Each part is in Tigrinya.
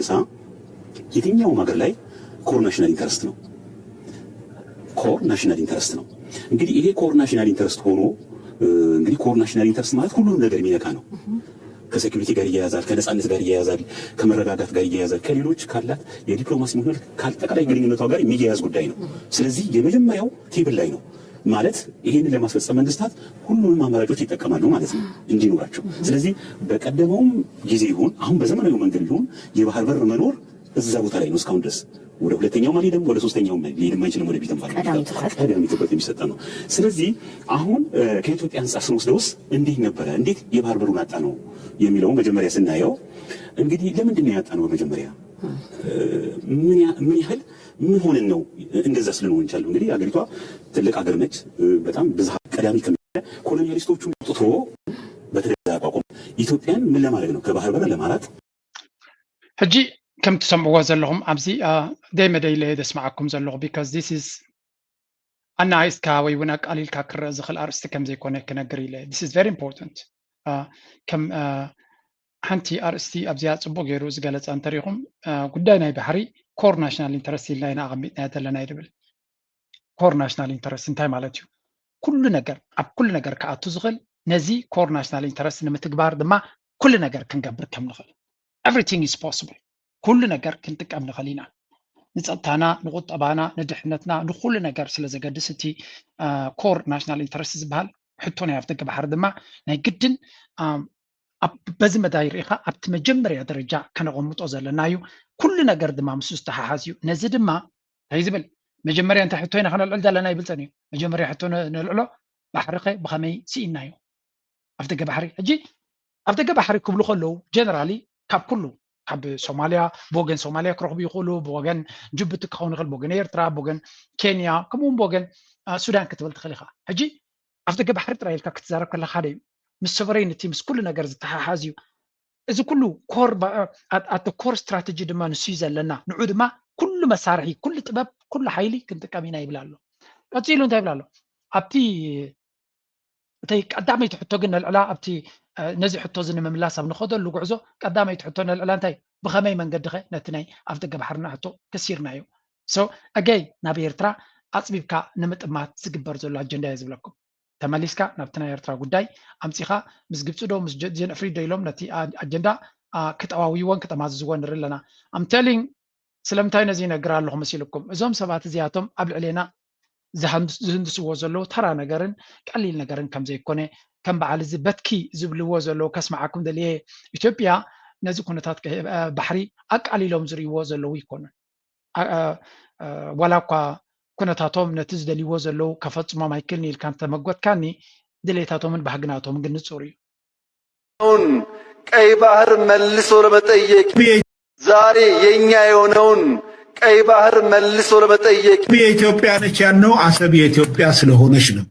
ሳ የትኛውም ሀገር ላይ core national interest ነው። Core national interest ነው። እንግዲህ ይሄ core national interest ሆኖ እንግዲህ core national interest ማለት ሁሉንም ነገር የሚነካ ነው። ከ security ጋር ይያያዛል፣ ከነጻነት ጋር ይያያዛል፣ ከመረጋጋት ጋር ይያያዛል፣ ከሌሎች ካላት የዲፕሎማሲ ሆነ ከአጠቃላይ ግንኙነቷ ጋር የሚያያዝ ጉዳይ ነው። ስለዚህ የመጀመሪያው table ላይ ነው ማለት ይህንን ለማስፈጸም መንግስታት ሁሉንም አማራጮች ይጠቀማሉ ማለት ነው እንዲኖራቸው። ስለዚህ በቀደመውም ጊዜ ይሁን አሁን በዘመናዊ መንገድ ይሁን የባህር በር መኖር እዛ ቦታ ላይ ነው እስካሁን ድረስ። ወደ ሁለተኛውም አልሄደም፣ ወደ ሶስተኛውም ሊሄድም አይችልም። ወደ ፊትም ባለ ቀዳሚ ትኩረት ቀዳሚ ትኩረት የሚሰጠው ነው። ስለዚህ አሁን ከኢትዮጵያ አንጻር ስንወስደውስ እንዴት ነበረ፣ እንዴት የባህር በሩን አጣነው የሚለውን መጀመሪያ ስናየው እንግዲህ ለምንድን ነው ያጣነው? በመጀመሪያ ምን ያህል ምን ሆነን ነው እንደዛ ስልንሆን ቻለው? እንግዲህ ሀገሪቷ ትልቅ ሀገር ነች። በጣም ብዝሃ ቀዳሚ ከ colonialist ኦቹን አውጥቶ በተለይ አቋቁሞ ኢትዮጵያን ምን ለማድረግ ነው? ከባህር በር ለማራቅ። ሕጂ ከም ትሰምዕዎ ዘለኹም ኣብዚ ደይ መደይ ኢለ ዘስማዓኩም ዘለኹ because this is ኣናኣይስካ ወይ እውን ኣቃሊልካ ክረአ ዝኽእል ኣርእስቲ ከም ዘይኮነ ክነግር ኢለ። This is very important። ከም ሓንቲ ኣርእስቲ ኣብዚኣ ጽቡቕ ገይሩ ዝገለጸ እንተሪኹም ጉዳይ ናይ ባሕሪ core national interest ኢልና ኢና ኣቐሚጥናዮ ዘለና እዩ ድብል። Core national interest እንታይ ማለት እዩ? ኩሉ ነገር ኣብ ኩሉ ነገር ክኣቱ ዝኽእል ነዚ core national interest ንምትግባር ድማ ኩሉ ነገር ክንገብር ከም ንኽእል everything is possible። ኩሉ ነገር ክንጥቀም ንኽእል ኢና። ንፀጥታና፣ ንቁጠባና፣ ንድሕነትና፣ ንኩሉ ነገር ስለ ዘገድስ እቲ core national interest ዝበሃል ሕቶ ናይ ኣፍደገ ባሕሪ ድማ ናይ ግድን በዚ መዳይ ርኢኻ ኣብቲ መጀመርያ ደረጃ ከነቐምጦ ዘለና እዩ። ኩሉ ነገር ድማ ምስ ዝተሓሓዝ እዩ። ነዚ ድማ እንታይ ዝብል መጀመርያ እንታይ ሕቶ ኢና ከነልዕል ዘለና ይብል ፀኒሑ። መጀመርያ ሕቶ ነልዕሎ ባሕሪ ኸ ብኸመይ ስኢናዮ? ኣፍደገ ባሕሪ ሕጂ ኣፍደገ ባሕሪ ክብሉ ከለዉ ጀነራሊ ካብ ኩሉ ካብ ሶማልያ ብወገን ሶማልያ ክረኽቡ ይኽእሉ፣ ብወገን ጅቡቲ ክኸውን ይኽእል፣ ብወገን ኤርትራ፣ ብወገን ኬንያ፣ ከምኡውን ብወገን ሱዳን ክትብል ትኽእል ኢኻ። ሕጂ ኣፍደገ ባሕሪ ጥራይ ኢልካ ክትዛረብ ከለካ ሓደ እዩ። ምስ sovereignty ምስ ኩሉ ነገር ዝተሓሓዝ እዩ። እዚ ኩሉ at the core strategy ድማ ንሱ እዩ ዘለና። ንዑ ድማ ኩሉ መሳርሒ፣ ኩሉ ጥበብ፣ ኩሉ ሓይሊ ክንጥቀም ኢና ይብል ኣሎ። ቀፂሉ እንታይ ይብል ኣሎ? ኣብቲ እተይ ቀዳመይቲ ሕቶ ግን ነልዕላ ኣብቲ ነዚ ሕቶ እዚ ንምምላስ ኣብ ንኸደሉ ጉዕዞ ቀዳመይቲ ሕቶ ነልዕላ እንታይ ብኸመይ መንገዲ ኸ ነቲ ናይ ኣፍደገ ባሕርና ሕቶ ከሲርናዮ? So again ናብ ኤርትራ ኣፅቢብካ ንምጥማት ዝግበር ዘሎ ኣጀንዳ እየ ዝብለኩም። ተመሊስካ ናብቲ ናይ ኤርትራ ጉዳይ ኣምፂኻ ምስ ግብፂ ዶ ምስ ጀን ኣፍሪድ ዶ ኢሎም ነቲ ኣጀንዳ ክጠዋውይዎን ክጠማዝዝዎ ንርኢ ኣለና። I'm telling ስለምንታይ ነዚ ይነግር ኣለኹ መሲልኩም? እዞም ሰባት እዚኣቶም ኣብ ልዕሌና ዝህንድስዎ ዘለዉ ተራ ነገርን ቀሊል ነገርን ከም ዘይኮነ ከም በዓል እዚ በትኪ ዝብልዎ ዘለዉ ከስምዓኩም ደልየ። ኢትዮጵያ ነዚ ኩነታት ባሕሪ ኣቃሊሎም ዝርእይዎ ዘለዉ ኣይኮኑን። ዋላ እኳ ኩነታቶም ነቲ ዝደልይዎ ዘለዉ ከፈፅሞም ኣይክእልን ኢልካ እንተመጎትካኒ ድሌታቶምን ባህግናቶምን ግን ንፁር እዩ። ቀይ ባህር መልሶ ለመጠየቅ ዛሬ የኛ የሆነውን ቀይ ባህር መልሶ ለመጠየቅ የኢትዮጵያ ነች ያልነው አሰብ የኢትዮጵያ ስለሆነች ነው።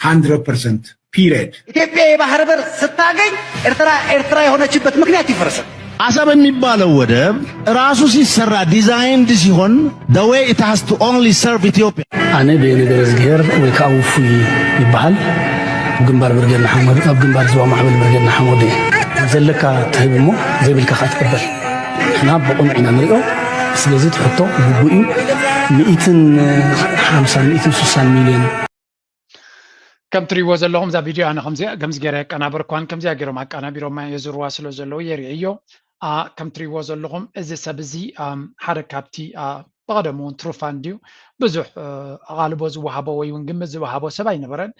hundred percent period። ኢትዮጵያ የባህር በር ስታገኝ ኤርትራ ኤርትራ የሆነችበት ምክንያት ይፈርሳል። አሰብ የሚባለው ወደብ ራሱ ሲሰራ designed ሲሆን the way it has to only serve Ethiopia። ኣነ ብየነገረ እዝግሄር ወይ ከዓ ውፉይ ይበሃል። ኣብ ግንባር ብርጌድ ንሓመዱ ኣብ ግንባር ዝዋ ማዕበል ብርጌድ ንሓመዱ እየ። ዘለካ ትህብ እሞ ዘይብልካ ከዓ ትቅበል። ንሕና ብቕኑዕ ኢና ንሪኦ። ስለዚ እቲ ሕቶ ግቡእ እዩ። ሚእትን ሓምሳ ሚእትን ስሳን ሚልዮን ከም ትሪእዎ ዘለኹም እዛ ቪድዮ ኣነ ከምዚ ገይረ ኣቀናበርኳን ከምዚኣ ገይሮም ኣቀናቢሮማ የዝርዋ ስለ ዘለዉ የርእዮ። ከም ትሪእዎ ዘለኹም እዚ ሰብ እዚ ሓደ ካብቲ ብቐደሙ እውን ትሩፋን ድዩ ብዙሕ ኣቓልቦ ዝወሃቦ ወይ እውን ግምት ዝወሃቦ ሰብ ኣይነበረን።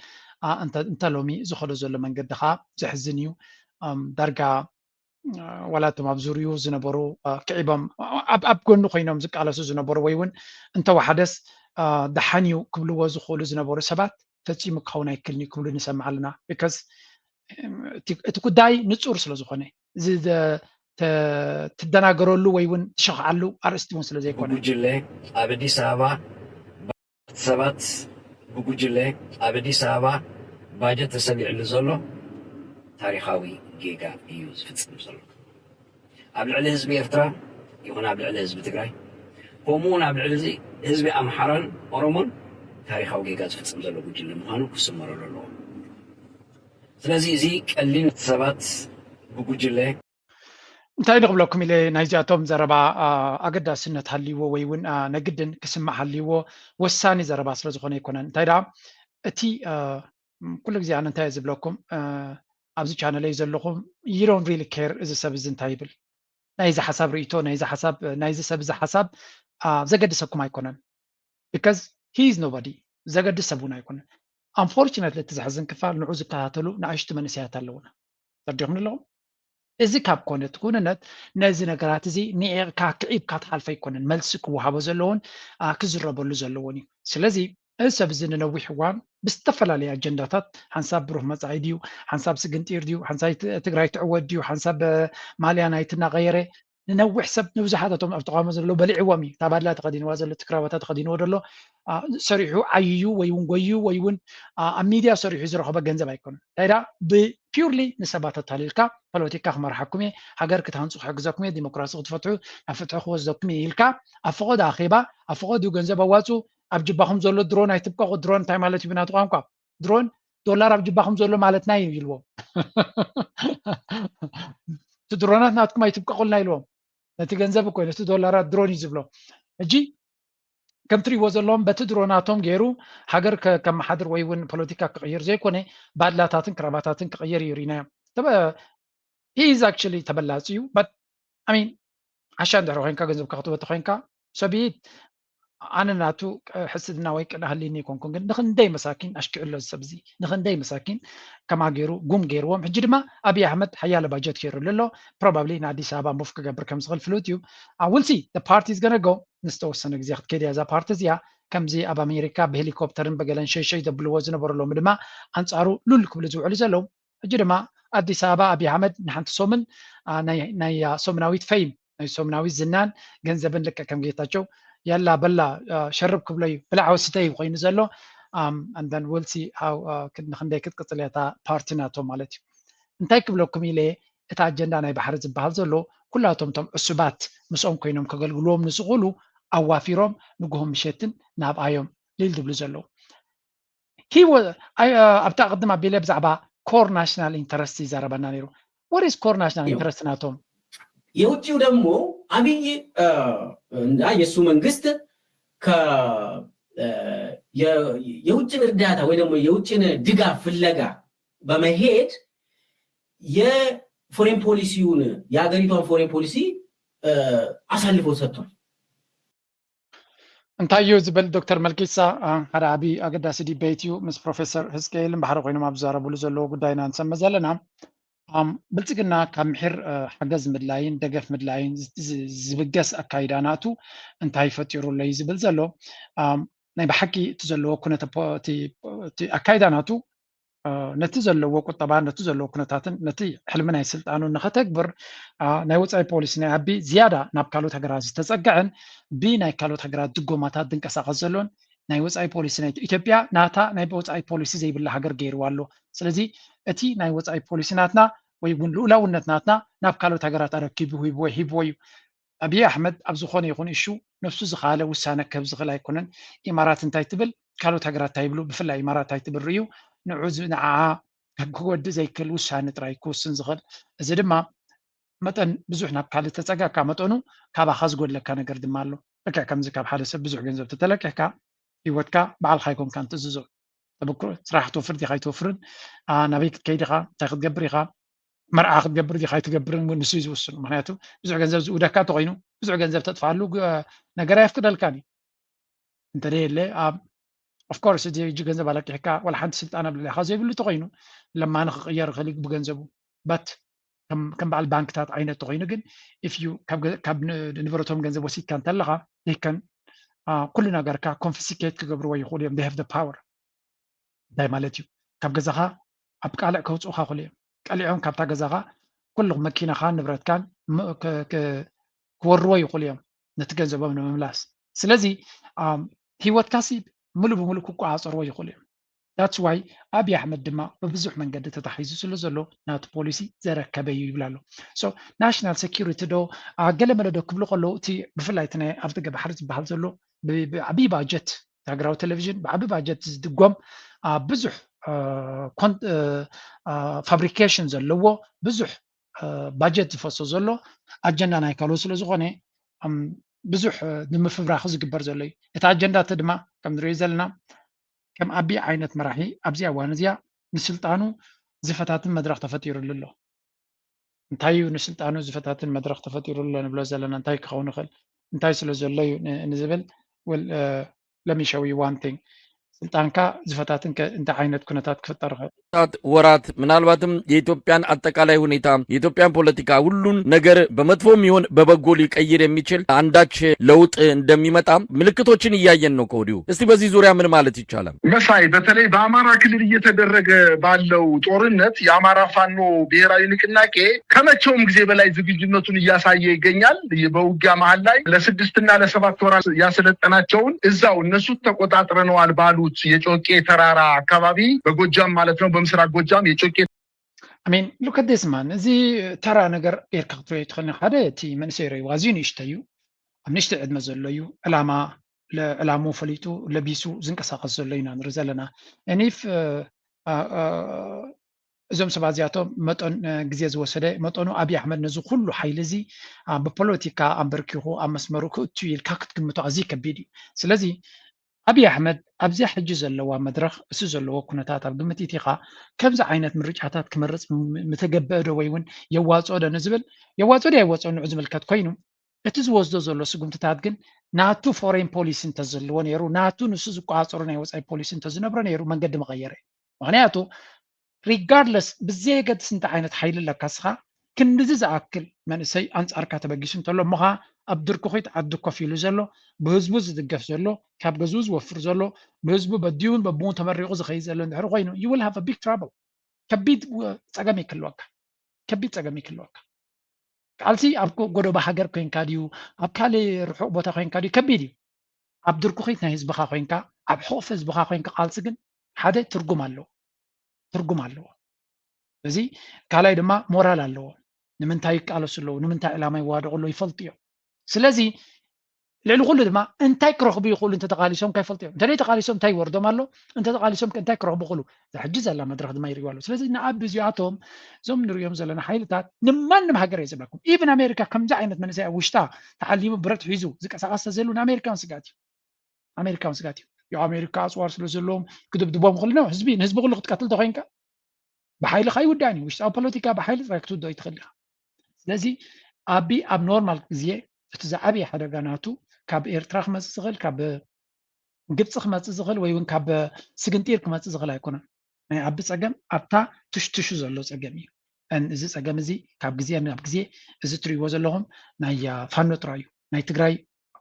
እንተ ሎሚ ዝኸዶ ዘሎ መንገዲ ከዓ ዘሕዝን እዩ። ዳርጋ ዋላ እቶም ኣብ ዙርዩ ዝነበሩ ክዒቦም ኣብ ጎኒ ኮይኖም ዝቃለሱ ዝነበሩ ወይ እውን እንተወሓደስ ደሓን እዩ ክብልዎ ዝኽእሉ ዝነበሩ ሰባት ፈፂሙ ክኸውን ኣይክልን እዩ ክብሉ ንሰምዕ ኣለና። Because እቲ ጉዳይ ንፁር ስለ ዝኾነ ትደናገረሉ ወይ እውን ትሸኽዓሉ ኣርእስቲ እውን ስለ ዘይኮነ ጉጅለ ኣብ ኣዲስ ኣበባ ሰባት ብጉጅለ ኣብ ኣዲስ ኣበባ ባጀት ተሰሊዕሉ ዘሎ ታሪኻዊ ጌጋ እዩ ዝፍፅም ዘሎ። ኣብ ልዕሊ ህዝቢ ኤርትራ ይኹን ኣብ ልዕሊ ህዝቢ ትግራይ ከምኡ እውን ኣብ ልዕሊ ህዝቢ ኣምሓራን ኦሮሞን ታሪኻዊ ጌጋ ዝፍፅም ዘሎ ጉጅለ ምዃኑ ክስመረሉ ኣለዎ። ስለዚ እዚ ቀሊል ሰባት ብጉጅለ እንታይ ንክብለኩም ኢለ ናይዚኣቶም ዘረባ ኣገዳስነት ሃልይዎ ወይ እውን ነግድን ክስማዕ ሃልይዎ ወሳኒ ዘረባ ስለ ዝኾነ ኣይኮነን። እንታይ ደኣ እቲ ኩሉ ግዜ ኣነ እንታይ ዝብለኩም ኣብዚ ቻነለይ ዘለኹም you don't really care እዚ ሰብ እዚ እንታይ ይብል ናይዚ ሓሳብ ርእቶ ናይዚ ሓሳብ ናይዚ ሰብ እዚ ሓሳብ ዘገድሰኩም ኣይኮነን። Because he is nobody ዘገድስ ሰብ እውን ኣይኮነን። Unfortunately እቲ ዘሕዝን ክፋል ንዑ ዝከታተሉ ንኣሽቱ መንእሰያት ኣለውና። ተረዲኹም ኣለኹም? እዚ ካብ ኮነ እቲ ኩንነት ነዚ ነገራት እዚ ንዒቕካ ክዒብካ ትሓልፎ ኣይኮነን። መልሲ ክወሃቦ ዘለዎን ክዝረበሉ ዘለዎን እዩ። ስለዚ እዚ ሰብ እዚ ንነዊሕ እዋን ብዝተፈላለየ ኣጀንዳታት ሓንሳብ ብሩህ መጻኢ ድዩ ሓንሳብ ስግንጢር ድዩ ሓንሳብ ትግራይ ትዕወት ድዩ ሓንሳብ ማልያ ናይቲ እናቐየረ ንነዊሕ ሰብ ንብዙሓት ኣቶም ኣብ ተቃውሞ ዘለዉ በሊዕዎም እዩ። እታ ባድላ ተኸዲንዋ ዘሎ እቲ ክራባታ ተኸዲንዎ ዘሎ ሰሪሑ ዓይዩ ወይ እውን ጎዩ ወይ እውን ኣብ ሚድያ ሰሪሑ ዝረኸበ ገንዘብ ኣይኮነን። እንታይ ዳ ብ purely ንሰባት ኣታሊልካ ፖለቲካ ክመርሓኩም እየ ሃገር ክትሃንፁ ክሕግዘኩም እየ ዲሞክራሲ ክትፈትሑ ናብ ፍትሒ ክወስደኩም እየ ኢልካ ኣብ ፈቐዶ ኣኼባ ኣብ ፈቐዲኡ ገንዘብ ኣዋፁ ኣብ ጅባኹም ዘሎ ድሮን ኣይትብቀቑ። ድሮን እንታይ ማለት እዩ ብናቱ ቋንቋ? ድሮን ዶላር ኣብ ጅባኹም ዘሎ ማለትና እዩ ኢልዎም። እቲ ድሮናት ናትኩም ኣይትብቀቑልና ኢልዎም። ነቲ ገንዘብ እኮ ነቲ ዶላራት ድሮን እዩ ዝብሎ። ሕጂ ከም ትሪእዎ ዘለዎም በቲ ድሮናቶም ገይሩ ሃገር ከመሓድር ወይ እውን ፖለቲካ ክቕይር ዘይኮነ ባድላታትን ክራባታትን ክቕይር እዩ ርኢናዮ። He is actually ተበላፂ እዩ። But I mean ዓሻ እንድሕር ኮይንካ ገንዘብካ ክትበቲ ኮይንካ ሰብይት ኣነ ናቱ ሕስድና ወይ ቅና ህሊኒ ይኮንኩን ግን ንክንደይ መሳኪን ኣሽኪዕሎ ዝሰብ እዚ ንክንደይ መሳኪን ከማ ገይሩ ጉም ገይርዎም። ሕጂ ድማ ኣብይ ኣሕመድ ሓያለ ባጀት ገይሩሉ ኣሎ። Probably ንኣዲስ ኣበባ ሙፍ ክገብር ከም ዝኽእል ፍሉጥ እዩ። We'll see the party is gonna go ንዝተወሰነ ግዜ ክትከይድ እያ እዛ ፓርቲ እዚኣ። ከምዚ ኣብ ኣሜሪካ ብሄሊኮፕተርን ብገለን ሸይሸይ ዘብልዎ ዝነበሩ ሎሚ ድማ ኣንፃሩ ሉል ክብሉ ዝውዕሉ ዘለዉ። ሕጂ ድማ ኣዲስ ኣበባ ኣብይ ኣሕመድ ንሓንቲ ሶምን ናይ ሶምናዊት ፈይም ናይ ሶምናዊት ዝናን ገንዘብን ልክዕ ከም ጌታቸው ያላ በላ ሸርብ ክብሎ እዩ ብላዕ ወስተ እዩ ኮይኑ ዘሎ። And then we'll see how ንክንደይ ክትቅፅል እያ እታ ፓርቲ ናቶም ማለት እዩ። እንታይ ክብለኩም ኢለ እታ ኣጀንዳ ናይ ባሕሪ ዝበሃል ዘሎ ኩላቶም ቶም ዕሱባት ምስኦም ኮይኖም ከገልግልዎም ንዝኽእሉ ኣዋፊሮም ንግሆ ምሸትን ናብኣዮም ሊል ዝብሉ ዘለዉ። ኣብታ ቅድም ኣቢለ ብዛዕባ core national interest ይዛረበና ነይሩ። What is core national interest ናቶም? የውጭው ደግሞ አብይ እና የእሱ መንግስት የውጭን እርዳታ ወይ ደግሞ የውጭን ድጋፍ ፍለጋ በመሄድ የፎሬን ፖሊሲውን የሀገሪቷን ፎሬን ፖሊሲ አሳልፎ ሰጥቷል። እንታይ እዩ ዝብል ዶክተር መልኪሳ ሓደ ዓብዪ ኣገዳሲ ዲቤት እዩ ምስ ፕሮፌሰር ህዝቅኤልን ባሕሪ ኮይኖም ኣብ ዝዛረብሉ ዘለዎ ጉዳይ ኢና ንሰምዕ ዘለና። ብልፅግና ካብ ምሒር ሓገዝ ምድላይን ደገፍ ምድላይን ዝብገስ ኣካይዳ ናቱ እንታይ ፈጢሩለይ ዝብል ዘሎ ናይ ብሓቂ እቲ ዘለዎ ኩነት ኣካይዳ ናቱ ነቲ ዘለዎ ቁጠባ ነቲ ዘለዎ ኩነታትን ነቲ ሕልሚ ናይ ስልጣኑ ንኸተግብር ናይ ወፃኢ ፖሊሲ ናይ ኣቢ ዝያዳ ናብ ካልኦት ሃገራት ዝተፀግዐን ብናይ ካልኦት ሃገራት ድጎማታት ዝንቀሳቐስ ዘሎን ናይ ወፃኢ ፖሊሲ ናይ ኢትዮጵያ ናታ ናይ ወፃኢ ፖሊሲ ዘይብላ ሃገር ገይርዋ ኣሎ። ስለዚ እቲ ናይ ወፃኢ ፖሊሲ ናትና ወይ እውን ልኡላውነት ናትና ናብ ካልኦት ሃገራት ኣረኪቡ ሂብዎ ሂብዎ እዩ። ኣብይ ኣሕመድ ኣብ ዝኾነ ይኹን እሹ ነብሱ ዝኸኣለ ውሳነ ክህብ ዝኽእል ኣይኮነን። ኢማራት እንታይ ትብል ካልኦት ሃገራት እንታይ ይብሉ ብፍላይ ኢማራት እንታይ ትብል ርእዩ ንዑ ንዓዓ ክወድእ ዘይክእል ውሳነ ጥራይ ክውስን ዝኽእል። እዚ ድማ መጠን ብዙሕ ናብ ካልእ ተፀጋካ መጠኑ ካባኻ ዝጎድለካ ነገር ድማ ኣሎ። ልክዕ ከምዚ ካብ ሓደ ሰብ ብዙሕ ገንዘብ ተተለቂሕካ ህይወትካ ባዕልኻ ኣይኮንካን ትእዝዞ። ተበክሮ ስራሕ ትወፍር ዲኻ ኣይትወፍርን፣ ናበይ ክትከይድ ኢኻ፣ እንታይ ክትገብር ኢኻ፣ መርዓ ክትገብር ዲኻ ኣይትገብርን እውን ንሱ እዩ ዝውስኑ። ምክንያቱ ብዙሕ ገንዘብ ዝእውደካ እንተኮይኑ ብዙሕ ገንዘብ ተጥፍኣሉ ነገር ኣየፍቅደልካን እዩ። እንተደየለ ኣብ of course እዚ ሕጂ ገንዘብ ኣለቂሕካ ዋላ ሓንቲ ስልጣን ኣብ ልዕሊኻ ዘይብሉ እንተኮይኑ ለማኒ ክቅየር ይኽእል እዩ ብገንዘቡ but ከም በዓል ባንክታት ዓይነት ተኮይኑ ግን if you ካብ ንብረቶም ገንዘብ ወሲድካ እንተለኻ they can ኩሉ ነገርካ confiscate ክገብርዎ ይኽእሉ እዮም። They have the power እንታይ ማለት እዩ? ካብ ገዛኻ ኣብ ቃልዕ ከውፅኡኻ ይኽእሉ እዮም። ቀሊዖም ካብታ ገዛኻ ኩሉ መኪናኻን ንብረትካን ክወርዎ ይኽእሉ እዮም ነቲ ገንዘቦም ንምምላስ። ስለዚ ሂወትካሲ ሙሉእ ብሙሉእ ክቆፃፀርዎ ይኽእሉ እዮም። That's why ኣብይ ኣሕመድ ድማ ብብዙሕ መንገዲ ተታሒዙ ስለ ዘሎ ናቱ ፖሊሲ ዘረከበ እዩ ይብል ኣሎ። So national security ዶ ገለመለ ዶ ክብሉ ከለዉ እቲ ብፍላይ እቲ ናይ ኣብ ደገ ባሕሪ ዝበሃል ዘሎ ብዓብዪ ባጀት ሃገራዊ ቴሌቪዥን ብዓቢ ባጀት ዝድጎም ብዙሕ fabrication ዘለዎ ብዙሕ ባጀት ዝፈሶ ዘሎ ኣጀንዳ ናይ ካልኦት ስለ ዝኾነ ብዙሕ ንምፍብራኽ ዝግበር ዘሎ እዩ። እቲ ኣጀንዳ እቲ ድማ ከም ንሪኦ ዘለና ከም ኣቢ ዓይነት መራሒ ኣብዚ እዋን እዚኣ ንስልጣኑ ዝፈታትን መድረኽ ተፈጢሩሉ ኣሎ። እንታይ እዩ ንስልጣኑ ዝፈታትን መድረኽ ተፈጢሩሉ ኣሎ ንብሎ ዘለና? እንታይ ክኸውን ይኽእል? እንታይ ስለ ዘሎ እዩ ንዝብል let me show you one thing። ስልጣንካ ዝፈታትን እንታይ ዓይነት ኩነታት ክፍጠር ይኽእል? ወራት ምናልባትም የኢትዮጵያን አጠቃላይ ሁኔታ የኢትዮጵያን ፖለቲካ ሁሉን ነገር በመጥፎም ይሁን በበጎ ሊቀይር የሚችል አንዳች ለውጥ እንደሚመጣ ምልክቶችን እያየን ነው ከወዲሁ። እስቲ በዚህ ዙሪያ ምን ማለት ይቻላል? መሳይ፣ በተለይ በአማራ ክልል እየተደረገ ባለው ጦርነት የአማራ ፋኖ ብሔራዊ ንቅናቄ ከመቼውም ጊዜ በላይ ዝግጁነቱን እያሳየ ይገኛል። በውጊያ መሀል ላይ ለስድስትና ለሰባት ወራት ያሰለጠናቸውን እዛው እነሱ ተቆጣጥረነዋል ባሉት የጮቄ ተራራ አካባቢ በጎጃም ማለት ነው፣ በምስራቅ ጎጃም የጮቄ I mean, look at this man። እዚ ተራ ነገር ጌርካ ክትሪኦ ትኽእል። ሓደ እቲ መንእሰይ ርኢዋ ኣዝዩ ንእሽተይ እዩ፣ ኣብ ንእሽተይ ዕድመ ዘሎ እዩ። ዕላማ ዕላምኡ ፈሊጡ ለቢሱ ዝንቀሳቐስ ዘሎ ኢና ንርኢ ዘለና። And if እዞም ሰባት እዚኣቶም መጠን ግዜ ዝወሰደ መጠኑ ኣብይ ኣሕመድ ነዚ ኩሉ ሓይሊ እዚ ብፖለቲካ ኣንበርኪኹ ኣብ መስመሩ ክእቱ ኢልካ ክትግምቶ ኣዝዩ ከቢድ እዩ። ስለዚ ኣብይ ኣሕመድ ኣብዚኣ ሕጂ ዘለዋ መድረኽ እሱ ዘለዎ ኩነታት ኣብ ግምት ኢቲኻ ከምዚ ዓይነት ምርጫታት ክመርፅ ምተገበአ ዶ ወይ እውን የዋፅኦ ዶ ንዝብል የዋፅኦ ዶ ኣይወፅኦ ንዑ ዝምልከት ኮይኑ እቲ ዝወስዶ ዘሎ ስጉምትታት ግን ናቱ ፎሬን ፖሊሲ እንተዝህልዎ ነይሩ ናቱ ንሱ ዝቆፃፀሮ ናይ ወፃኢ ፖሊሲ እንተዝነብሮ ነይሩ መንገዲ መቐየረ። ምክንያቱ regardless ብዘየገድስ እንታይ ዓይነት ሓይሊ ኣለካ ስኻ ክንድዚ ዝኣክል መንእሰይ ኣንፃርካ ተበጊሱ እንተሎ እሞ ከዓ ኣብ ድርኩኺት ዓዲ ኮፍ ኢሉ ዘሎ ብህዝቡ ዝድገፍ ዘሎ ካብ ገዝኡ ዝወፍር ዘሎ ብህዝቡ በዲውን በብውን ተመሪቑ ዝኸይድ ዘሎ እንድሕር ኮይኑ you will have a big trouble። ከቢድ ፀገም ይክልወካ። ከቢድ ፀገም ይክልወካ። ቃልሲ ኣብ ጎደቦ ሃገር ኮይንካ ድዩ ኣብ ካልእ ርሑቕ ቦታ ኮይንካ ድዩ ከቢድ እዩ። ኣብ ድርኩኺት ናይ ህዝብኻ ኮይንካ ኣብ ሕቑፊ ህዝብኻ ኮይንካ ቃልሲ ግን ሓደ ትርጉም ኣለዎ። ትርጉም ኣለዎ። እዚ ካልኣይ ድማ ሞራል ኣለዎ። ንምንታይ ይቃለሱ ኣለዉ ንምንታይ ዕላማ ይዋደቑ ኣለዉ ይፈልጡ እዮም። ስለዚ ልዕሊ ኩሉ ድማ እንታይ ክረኽቡ ይኽእሉ እንተተቃሊሶም ከይፈልጡ እዮም። እንተደይ ተቃሊሶም እንታይ ይወርዶም ኣሎ እንተተቃሊሶም እንታይ ክረኽቡ ይኽእሉ እዛ ሕጂ ዘላ መድረኽ ድማ ይርእዩ ኣለዉ። ስለዚ ንኣብ እዚኣቶም እዞም ንርእዮም ዘለና ሓይልታት ንማንም ሃገር እየ ዝብለኩም። ኢቭን ኣሜሪካ ከምዚ ዓይነት መንእሰይ ኣብ ውሽጣ ተዓሊሙ ብረት ሒዙ ዝቀሳቀስ ተዘሉ ንኣሜሪካን ስጋት እዩ። ኣሜሪካን ስጋት እዩ። ኣሜሪካ ኣፅዋር ስለ ዘለዎም ክድብድቦም ይኽእሉ ነው። ህዝቢ ንህዝቢ ኩሉ ክትቀትል ተኮይንካ ብሓይልኻ ይውዳእን እዩ። ውሽጣዊ ፖለቲካ ብሓይሊ ጥራይ ክትውድኦ ይትኽእል ኢኻ። ስለዚ ኣቢ ኣብ ኖርማል ግዜ እቲ ዝዓበየ ሓደጋ ናቱ ካብ ኤርትራ ክመፅእ ዝኽእል ካብ ግብፂ ክመፅእ ዝኽእል ወይ እውን ካብ ስግንጢር ክመፅእ ዝኽእል ኣይኮነን። ናይ ኣቢ ፀገም ኣብታ ትሽትሹ ዘሎ ፀገም እዩ። እዚ ፀገም እዚ ካብ ግዜ ናብ ግዜ እዚ ትሪእዎ ዘለኹም ናይ ፋኖ ጥራይ እዩ። ናይ ትግራይ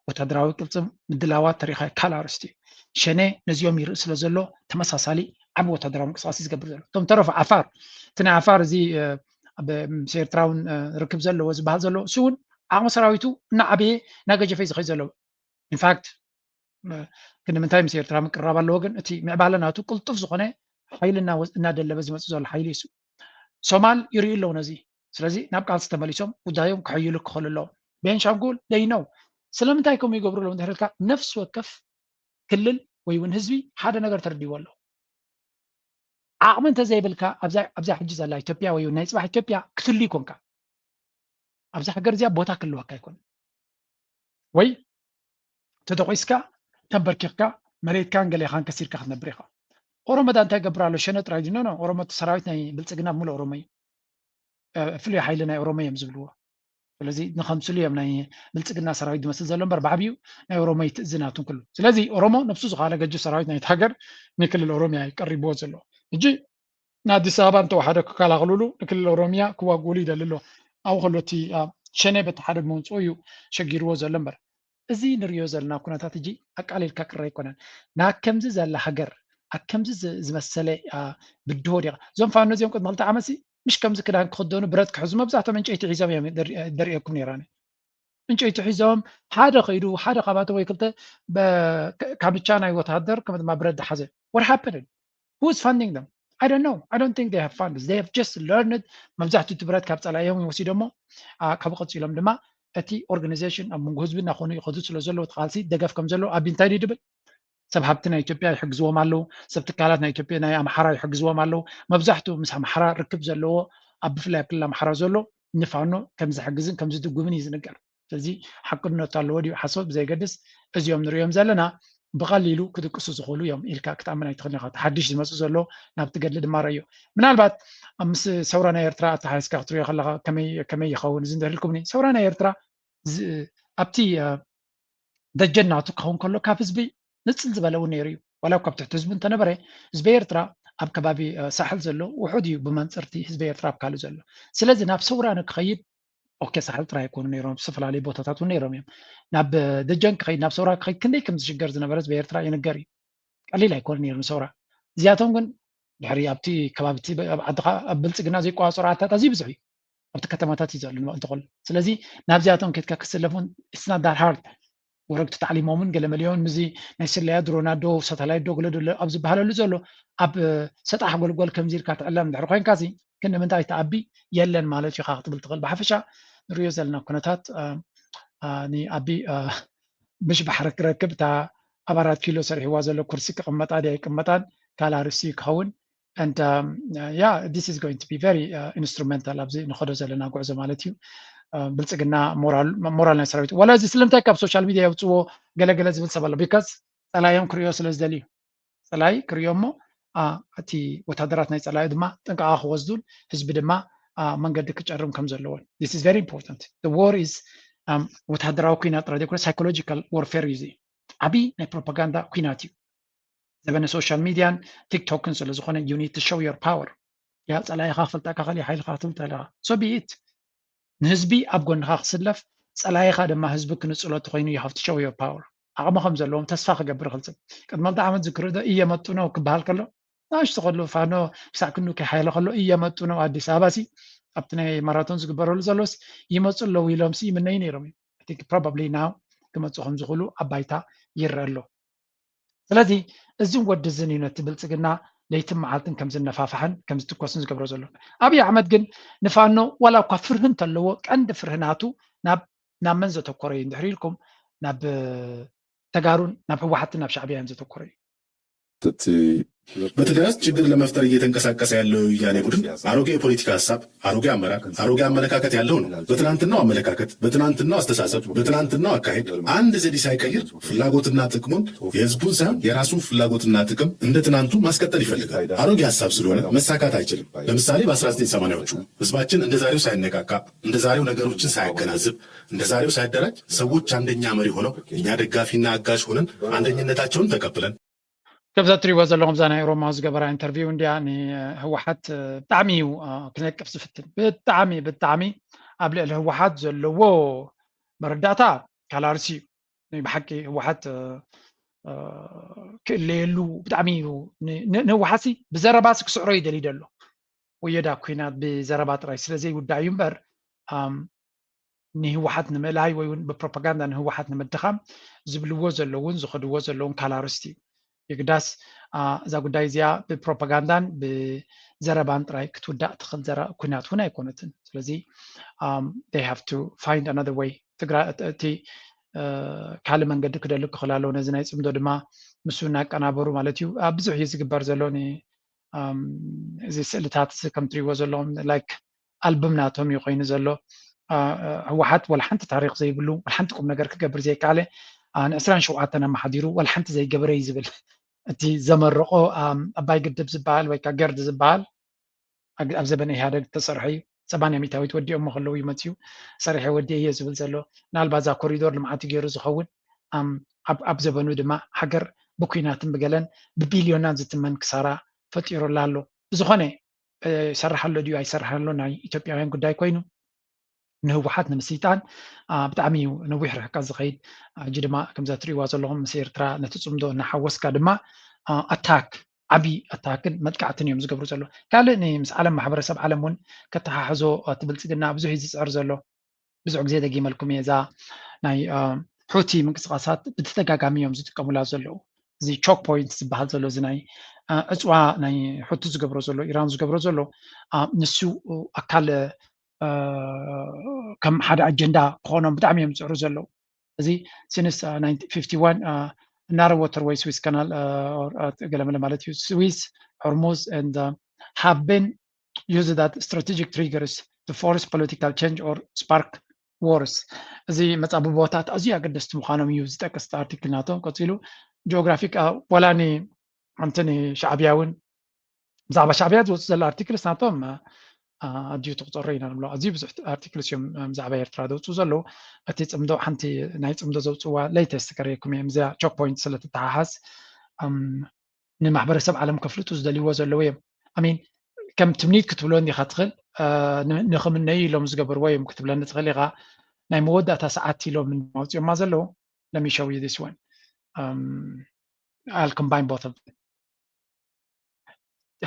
ወታደራዊ ቅልፅም ምድላዋት ተሪኻ ካልእ ኣርእስቲ እዩ። ሸኔ ነዚኦም ይርኢ ስለ ዘሎ ተመሳሳሊ ዓቢ ወታደራዊ ምንቅስቃስ ዝገብር ዘሎ እቶም ተረፉ ዓፋር እቲ ናይ ዓፋር እዚ ምስ ኤርትራውን ርክብ ዘለዎ ዝበሃል ዘሎ እሱ እውን ዓቕሚ ሰራዊቱ እናዓበየ እናገጀፈ ዝኸይ ዘሎ ኢንፋክት ክንምንታይ ምስ ኤርትራ ምቅራብ ኣለዎ ግን እቲ ምዕባለ ናቱ ቅልጡፍ ዝኾነ ሓይሊ እናደለበ ዝመፅእ ዘሎ ሓይሊ እሱ ሶማል ይርእዩ ኣለዉ ነዚ ስለዚ ናብ ቃልሲ ተመሊሶም ጉዳዮም ክሕይሉ ክኽእሉ ኣለዎም ቤንሻንጉል ደይነው ስለምንታይ ከምኡ ይገብሩ ኣለዉ እንድሕር ኢልካ ነፍሲ ወከፍ ክልል ወይ እውን ህዝቢ ሓደ ነገር ተረዲዎ ኣሎ ዓቕሚ እንተዘይብልካ ኣብዛ ሕጂ ዘላ ኢትዮጵያ ወይ ናይ ፅባሕ ኢትዮጵያ ክትህሉ ይኮንካ ኣብዛ ሃገር እዚኣ ቦታ ክህልወካ ኣይኮን ወይ ተተኮስካ ተንበርኪኽካ መሬትካን ገሌኻን ከሲርካ ክትነብር ኢኻ ኦሮሞ ዳ እንታይ ገብር ኣሎ ሸነ ጥራይ ድኖ ኦሮሞ ሰራዊት ናይ ብልፅግና ሙሉ ኦሮሞ እዩ ፍሉይ ሓይሊ ናይ ኦሮሞ እዮም ዝብልዎ ስለዚ ንኸምስሉ እዮም ናይ ብልፅግና ሰራዊት ዝመስል ዘሎ እምበር ብዓብዩ ናይ ኦሮሞ ይትእዝናቱን ክሉ ስለዚ ኦሮሞ ነብሱ ዝኻለ ገጅፍ ሰራዊት ናይቲ ሃገር ንክልል ኦሮሚያ ይቀሪብዎ ዘሎ ሕጂ ንኣዲስ ኣበባ እንተወሓደ ክከላኸልሉ ንክልል ኦሮሚያ ክዋግእሉ ይደሊ ኣሎ ኣብኡ ከሎ እቲ ሸኔ በቲ ሓደ ብምውፅኡ እዩ ሸጊርዎ ዘሎ እምበር እዚ ንሪኦ ዘለና ኩነታት ሕጂ ኣቃሊልካ ክረ ኣይኮነን ናብ ከምዚ ዘላ ሃገር ኣብ ከምዚ ዝመሰለ ብድሆ ዲኻ እዞም ፋኖ እዚኦም ቅድሚ ክልተ ዓመት ምሽ ከምዚ ክዳን ክኽደኑ ብረት ክሕዙ መብዛሕቶም ዕንጨይቲ ሒዞም እዮም ደሪኤኩም ነይራኒ ዕንጨይቲ ሒዞም ሓደ ከይዱ ሓደ ካባተ ወይ ክልተ ካምቻ ናይ ወታሃደር ከም ድማ ብረት ዝሓዘ what happened who is funding them I don't know I don't think they have funds they have just learned መብዛሕትኡ እቲ ብረት ካብ ፀላእዮም ወሲዶሞ ካብኡ ቀፂሎም ድማ እቲ organization ኣብ መንጎ ህዝቢ እናኾኑ ይኸዱ ስለ ዘለዉ እቲ ቃልሲ ደገፍ ከም ዘለዉ ኣብ እንታይ ድብል ሰብ ሃብቲ ናይ ኢትዮጵያ ይሕግዝዎም ኣለዉ ሰብ ትካላት ናይ ኢትዮጵያ ናይ ኣምሓራ ይሕግዝዎም ኣለዉ መብዛሕትኡ ምስ ኣምሓራ ርክብ ዘለዎ ኣብ ብፍላይ ኣብ ክልል ኣምሓራ ዘሎ ንፋኖ ከም ዝሕግዝን ከም ዝድጉምን እዩ ዝንገር። ስለዚ ሓቅነቱ ኣለዎ ድዩ ሓሶት ብዘይገድስ እዚኦም ንሪኦም ዘለና ብቐሊሉ ክድቅሱ ዝኽእሉ እዮም ኢልካ ክትኣምን ኣይትኽእልን ኢኻ። ሓድሽ ዝመፁ ዘሎ ናብቲ ገድሊ ድማ ረዮ። ምናልባት ምስ ሰውራ ናይ ኤርትራ ኣተሓሒዝካ ክትሪኦ ከለኻ ከመይ ይኸውን እዚ እንድሕር ኢልኩምኒ፣ ሰውራ ናይ ኤርትራ ኣብቲ ደጀን ናቱ ክኸውን ከሎ ካብ ህዝቢ ንፅል ዝበለ እውን ነይሩ እዩ። ዋላ ካብ ትሕቲ ህዝቢ እንተነበረ ህዝቢ ኤርትራ ኣብ ከባቢ ሳሕል ዘሎ ውሑድ እዩ ብመንፅርቲ ህዝቢ ኤርትራ ኣብ ካልእ ዘሎ። ስለዚ ናብ ሰውራ ንክኸይድ ኦኬ ሳሕል ጥራይ ኣይኮኑ ነይሮም፣ ዝተፈላለዩ ቦታታት እውን ነይሮም እዮም። ናብ ደጀን ክኸይድ ናብ ሰውራ ክኸይድ ክንደይ ከም ዝሽገር ዝነበረ ህዝቢ ኤርትራ ይንገር እዩ። ቀሊል ኣይኮነ ነይሩ ንሰውራ። እዚኣቶም ግን ድሕሪ ኣብቲ ከባቢ ዓድኻ ኣብ ብልፅግና ዘይቋፀሩ ኣታት ኣዝዩ ብዙሕ እዩ። ኣብቲ ከተማታት እዩ ዘሎ እንተኾሉ። ስለዚ ናብዚኣቶም ኬድካ ክስለፉን it's not that hard። ወረግቲ ታዕሊሞምን ገለ መሊኦን ምዚ ናይ ስለያ ድሮና ዶ ሳተላይት ዶ ገለ ዶ ኣብ ዝበሃለሉ ዘሎ ኣብ ሰጣሕ ጎልጎል ከምዚ ኢልካ ትዕለም ድሕሪ ኮይንካ ሲ ግን ንምንታይ ተኣቢ የለን ማለት እዩ ክትብል ትኽእል። ብሓፈሻ ንሪኦ ዘለና ኩነታት ንኣቢ ምሽ ባሕሪ ክረክብ እታ ኣብ ኣራት ኪሎ ሰሪሕዋ ዘሎ ኩርሲ ክቕመጣ ድያ ይቅመጣን ካልእ ኣርእስቲ ክኸውን and yeah this is going to be very instrumental ኣብዚ ንኸዶ ዘለና ጉዕዞ ማለት እዩ። ብልፅግና ሞራል ናይ ሰራዊት ዋላ እዚ ስለምንታይ ካብ ሶሻል ሚድያ የውፅዎ ገለገለ ዝብል ሰብ ኣሎ because ፀላዮም ክሪኦ ስለ ዝደልዩ ፀላይ ክሪኦ እሞ እቲ ወታደራት ናይ ፀላዩ ድማ ጥንቃቐ ክወስዱን ህዝቢ ድማ መንገዲ ክጨርም ከም ዘለዎን this is very important። The war is ወታደራዊ ኩናት ጥራይ ዘይኮነ psychological warfare እዩ። ዓብዪ ናይ ፕሮፓጋንዳ ኩናት እዩ። ዘበነ ሶሻል ሚድያን ቲክቶክን ስለ ዝኾነ you need to show your power። ያ ፀላኢኻ ክፈልጠካ ከል ሓይልካ ክትብል ኣለካ so be it። ንህዝቢ ኣብ ጎንኻ ክስለፍ ፀላኢኻ ድማ ህዝቢ ክንፅሎ ተኮይኑ you have to show your power። ዓቕሚ ከም ዘለዎም ተስፋ ክገብር ክልፅም ቅድሚ ክልተ ዓመት ዝክርዶ እየመጡ ነው ክበሃል ከሎ ናሽ ተኸሎ ፋኖ ክሳዕ ክንዱ ከይሓይለ ከሎ እየመጡ ነው ኣዲስ ኣበባ ሲ ኣብቲ ናይ ማራቶን ዝግበረሉ ዘሎስ ይመፁ ኣለዉ ኢሎም ሲ ይምነዩ ነይሮም እዮም። I think probably now ክመፁ ከም ዝኽእሉ ኣብ ባይታ ይረአ ኣሎ። ስለዚ እዝን ወዲ እዝን እዩ ነቲ ብልፅግና ለይትን መዓልትን ከም ዝነፋፋሕን ከም ዝትኮስን ዝገብሮ ዘሎ። ኣብይ ኣሕመድ ግን ንፋኖ ዋላ እኳ ፍርሂ እንተለዎ ቀንዲ ፍርሂ ናቱ ናብ ናብ መን ዘተኮረ እዩ እንድሕር ኢልኩም ናብ ተጋሩን ናብ ህወሓትን ናብ ሻዕብያን ዘተኮረ እዩ። በትግራይ ውስጥ ችግር ለመፍጠር እየተንቀሳቀሰ ያለው የወያኔ ቡድን አሮጌ የፖለቲካ ሀሳብ፣ አሮጌ አመራር፣ አሮጌ አመለካከት ያለው ነው። በትናንትናው አመለካከት፣ በትናንትናው አስተሳሰብ፣ በትናንትናው አካሄድ አንድ ዘዴ ሳይቀይር ፍላጎትና ጥቅሙን የህዝቡን ሳይሆን የራሱን ፍላጎትና ጥቅም እንደ ትናንቱ ማስቀጠል ይፈልጋል። አሮጌ ሀሳብ ስለሆነ መሳካት አይችልም። ለምሳሌ በአስራ ዘጠኝ ሰማንያዎቹ ህዝባችን እንደ ዛሬው ሳይነቃቃ፣ እንደ ዛሬው ነገሮችን ሳያገናዝብ፣ እንደ ዛሬው ሳይደራጅ ሰዎች አንደኛ መሪ ሆነው እኛ ደጋፊና አጋዥ ሆነን አንደኝነታቸውን ተቀብለን ከምዛ እትሪእዎ ዘለኹም እዛ ናይ ሮማ ዝገበራ ኢንተርቪው እንዲያ ንህወሓት ብጣዕሚ እዩ ክነቅፍ ዝፍትን ብጣዕሚ ብጣዕሚ ኣብ ልዕሊ ህወሓት ዘለዎ መረዳእታ ካላርሲ እዩ። ናይ ብሓቂ ህወሓት ክእለየሉ ብጣዕሚ እዩ ንህወሓት ብዘረባሲ ክስዕሮ ይደልዩ ደሎ ወየዳ ኩናት ብዘረባ ጥራይ ስለዘይውዳእ እዩ እምበር ንህወሓት ንምእላይ ወይ እውን ብፕሮፓጋንዳ ንህወሓት ንምድኻም ዝብልዎ ዘለውን ዝኸድዎ ዘለውን ካላርስቲ እዩ። የግዳስ እዛ ጉዳይ እዚኣ ብፕሮፓጋንዳን ብዘረባን ጥራይ ክትውዳእ ትኽእል ዘረ ኩናት እውን ኣይኮነትን። ስለዚ they have to find another way ትግራይ እቲ ካልእ መንገዲ ክደሊ ክኽእል ኣለዎ። ነዚ ናይ ፅምዶ ድማ ምስ እናቀናበሩ ማለት እዩ። ኣብ ብዙሕ እዩ ዝግበር ዘሎ እዚ ስእልታት እዚ ከም ትሪእዎ ዘለኹም ላይክ ኣልብም ናቶም እዩ ኮይኑ ዘሎ። ህወሓት ወላ ሓንቲ ታሪክ ዘይብሉ ወላ ሓንቲ ቁም ነገር ክገብር ዘይከኣለ ንዕስራን ሸውዓተን ኣመሓዲሩ ወላ ሓንቲ ዘይገበረ እዩ ዝብል እቲ ዘመረቆ ኣባይ ግድብ ዝበሃል ወይ ከዓ ገርድ ዝበሃል ኣብ ዘበነ ኢህኣደግ ተሰርሐ እዩ። ሰማንያ ሚእታዊት ወዲኦሞ ከለዉ እዩ መፅዩ ሰሪሐ ወዲኤ እየ ዝብል ዘሎ። ምናልባት እዛ ኮሪዶር ልምዓት ገይሩ ዝኸውን ኣብ ዘበኑ ድማ ሃገር ብኩናትን ብገለን ብቢልዮናት ዝትመን ክሳራ ፈጢሩላ ኣሎ። ብዝኾነ ይሰርሕ ኣሎ ድዩ ኣይሰርሕ ኣሎ ናይ ኢትዮጵያውያን ጉዳይ ኮይኑ ንህወሓት ንምስይጣን ብጣዕሚ እዩ ነዊሕ ርሕቀት ዝኸይድ። ሕጂ ድማ ከምዛ ትሪእዋ ዘለኹም ምስ ኤርትራ ነቲ ፅምዶ እናሓወስካ ድማ ኣታክ ዓብዪ ኣታክን መጥቃዕትን እዮም ዝገብሩ ዘለዉ። ካልእ ምስ ዓለም ማሕበረሰብ ዓለም እውን ከተሓሕዞ እቲ ብልፅግና ብዙሕ እዩ ዝፅዕር ዘሎ። ብዙሕ ግዜ ደጊመልኩም እየ እዛ ናይ ሑቲ ምንቅስቃሳት ብተደጋጋሚ እዮም ዝጥቀሙላ ዘለዉ። እዚ ቾክ ፖይንት ዝበሃል ዘሎ እዚ ናይ ዕፅዋ ናይ ሑቲ ዝገብሮ ዘሎ ኢራን ዝገብሮ ዘሎ ንሱ ኣካል ከም ሓደ ኣጀንዳ ክኾኖም ብጣዕሚ እዮም ዝፅዕሩ ዘለዉ። እዚ ሲንስ ናይንቲ ፊፍቲ ዋን ናሮ ወተር ወይ ስዊስ ካናል ገለመለ ማለት እዩ ስዊስ ሆርሙዝ and have been used that strategic triggers to force political change or spark wars። እዚ መጻብቦታት ኣዝዩ ኣገደስቲ ምዃኖም እዩ ዝጠቅስ ኣርቲክል ናቶም። ቀጺሉ geographic ዋላ ኒ ኣንተ ንሻዕብያ እውን ብዛዕባ ሻዕብያ ዝወፁ ዘሎ ኣርቲክልስ ናቶም ኣድዩ ትቁፀሮ ኢና ንብሎ። ኣዝዩ ብዙሕ ኣርቲክልስ እዮም ብዛዕባ ኤርትራ ዘውፅኡ ዘለዉ። እቲ ፅምዶ ሓንቲ ናይ ፅምዶ ዘውፅዋ latest ከርእየኩም እየ። እዚኣ ቾክ ፖይንት ስለትተሓሓዝ ንማሕበረሰብ ዓለም ከፍልጡ ዝደልይዎ ዘለዉ እዮም። ኣሚን ከም ትምኒት ክትብሎ እንዲኻ ትኽእል ንክምነዩ ኢሎም ዝገበርዎ እዮም ክትብለኒ ትኽእል ኢኻ። ናይ መወዳእታ ሰዓት ኢሎም ማውፅኦማ ዘለዉ። Let me show you this one. I'll combine both of them.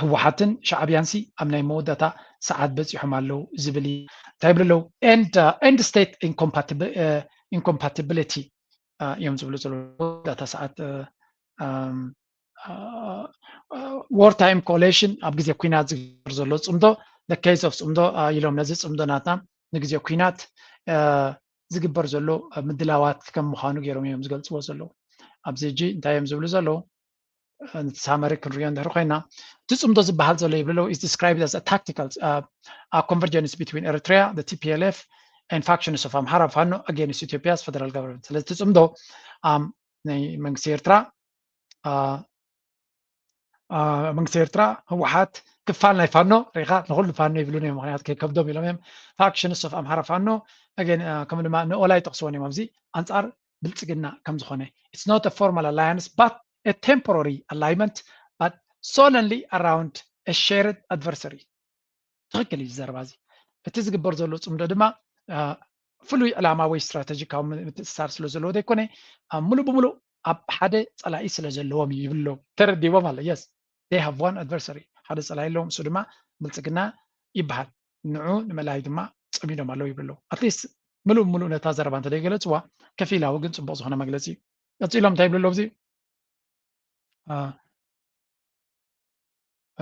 ህወሓትን ሻዕብያን ሲ ኣብ ናይ መወዳእታ ሰዓት በፂሖም ኣለዉ ዝብል እዩ። እንታይ ይብሉ ኣለዉ? End state incompatibility እዮም ዝብሉ ዘለዉ። መወዳእታ ሰዓት war time coalition ኣብ ግዜ ኩናት ዝግበር ዘሎ ፅምዶ፣ the case of ፅምዶ ኢሎም ነዚ ፅምዶ ናትና ንግዜ ኩናት ዝግበር ዘሎ ምድላዋት ከም ምዃኑ ገይሮም እዮም ዝገልፅዎ ዘለዉ። ኣብዚ ሕጂ እንታይ እዮም ዝብሉ ዘለዉ? ሳመሪ ክንሪኦ እንድሕር ኮይና እቲ ፅምዶ ዝበሃል ዘሎ ይብሉ ኣለዉ is described as a tactical convergence between Eritrea, the T P L F and factions of Amhara Fano against Ethiopia's federal government። ስለዚ እቲ ፅምዶ ናይ መንግስቲ ኤርትራ መንግስቲ ኤርትራ ህወሓት ክፋል ናይ ፋኖ ሪኢኻ ንኩሉ ፋኖ ይብሉን እዮም። ምክንያቱ ከይከብዶም ኢሎም እዮም። Factions of Amhara Fano again ከም ድማ ንኦላ ይጠቕስዎን እዮም ኣብዚ ኣንፃር ብልፅግና ከም ዝኾነ it's not a formal alliance but a temporary alignment but solely around a shared adversary። ትኽክል እዩ ዘረባ እዚ። እቲ ዝግበር ዘሎ ፅምዶ ድማ ፍሉይ ዕላማ ወይ ስትራተጂካዊ ምትእስሳር ስለ ዘለዎ ዘይኮነ ኣብ ሙሉእ ብምሉእ ኣብ ሓደ ፀላኢ ስለ ዘለዎም እዩ ይብሉ ኣለዉ። ተረዲዎም ኣሎ። Yes, they have one adversary፣ ሓደ ፀላኢ ኣለዎም፣ እሱ ድማ ብልፅግና ይበሃል። ንዑ ንምእላይ ድማ ፀሚዶም ኣለዉ ይብሉ ኣለዉ። At least ምሉእ ብምሉእ ነታ ዘረባ እንተደይገለፅዋ ከፊላዊ ግን ፅቡቕ ዝኾነ መግለፂ እዩ። ቀፂሎም እንታይ ይብሉ ኣለዉ ኣብዚ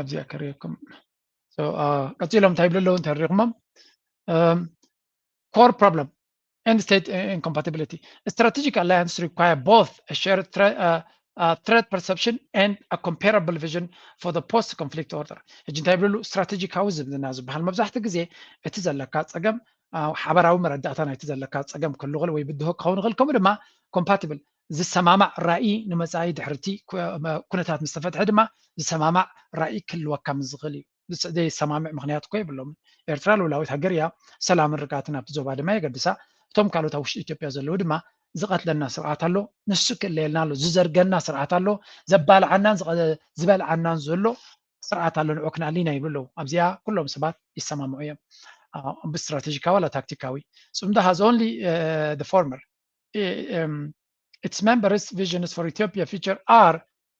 ኣብዚኣ ከርእየኩም። ቀፂሎም እንታይ ይብሉ ኣለዉ እንተሪኢኹሞም? Core problem, end state incompatibility. Strategic alliance require both a shared threat perception and a comparable vision for the post conflict order. ሕጂ እንታይ ይብሉ? ስትራቴጂካዊ ዝምድና ዝበሃል መብዛሕትኡ ግዜ እቲ ዘለካ ፀገም ሓበራዊ መረዳእታ ናይቲ ዘለካ ፀገም ክህሉ ይኽእል ወይ ብድሆ ክኸውን ይኽእል። ከምኡ ድማ compatible ዝሰማማዕ ራእይ ንመፃኢ ድሕርቲ ኩነታት ምስ ተፈትሐ ድማ ዝሰማማዕ ራእይ ክህልወካ ምስ ዝኽእል እዩ። ዘይሰማምዕ ምኽንያት እኮ የብሎምን። ኤርትራ ልኡላዊት ሃገር እያ። ሰላምን ርግኣትን ኣብቲ ዞባ ድማ የገድሳ። እቶም ካልኦት ኣብ ውሽጢ ኢትዮጵያ ዘለዉ ድማ ዝቐትለና ስርዓት ኣሎ፣ ንሱ ክእለየልና ኣሎ፣ ዝዘርገና ስርዓት ኣሎ፣ ዘባልዓናን ዝበልዓናን ዘሎ ስርዓት ኣሎ፣ ንዑ ክነኣሊ ኢና ይብሉ ኣለዉ። ኣብዚኣ ኩሎም ሰባት ይሰማምዑ እዮም። ብስትራቴጂካዊ ዋላ ታክቲካዊ ጽምዶ has only the former. Its members' visions for Ethiopia future are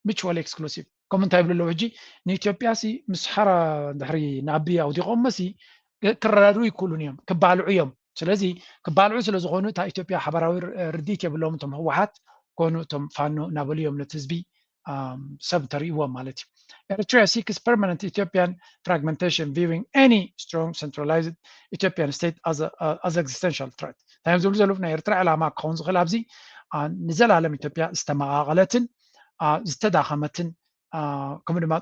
mutually exclusive። ከምኡ እንታይ ይብሉ ኣለዉ ሕጂ ንኢትዮጵያ ሲ ምስ ሓራ ድሕሪ ንኣቢ ኣውዲቖሞ ሲ ክረዳድኡ ይክእሉን እዮም፣ ክባልዑ እዮም። ስለዚ ክባልዑ ስለ ዝኾኑ እታ ኢትዮጵያ ሓበራዊ ርድኢት የብሎም እቶም ህወሓት ኮኑ እቶም ፋኖ እናበሉ እዮም ነቲ ህዝቢ ሰብ ተርእይዎም ማለት እዩ። Eritrea seeks permanent Ethiopian fragmentation, viewing any strong centralized Ethiopian state as, a, as existential threat. እንታይ እዮም ዝብሉ ዘለዉ? ናይ ኤርትራ ዕላማ ክኸውን ዝኽእል ኣብዚ ንዘላለም ኢትዮጵያ ዝተመቓቐለትን ዝተዳኸመትን ከምኡ ድማ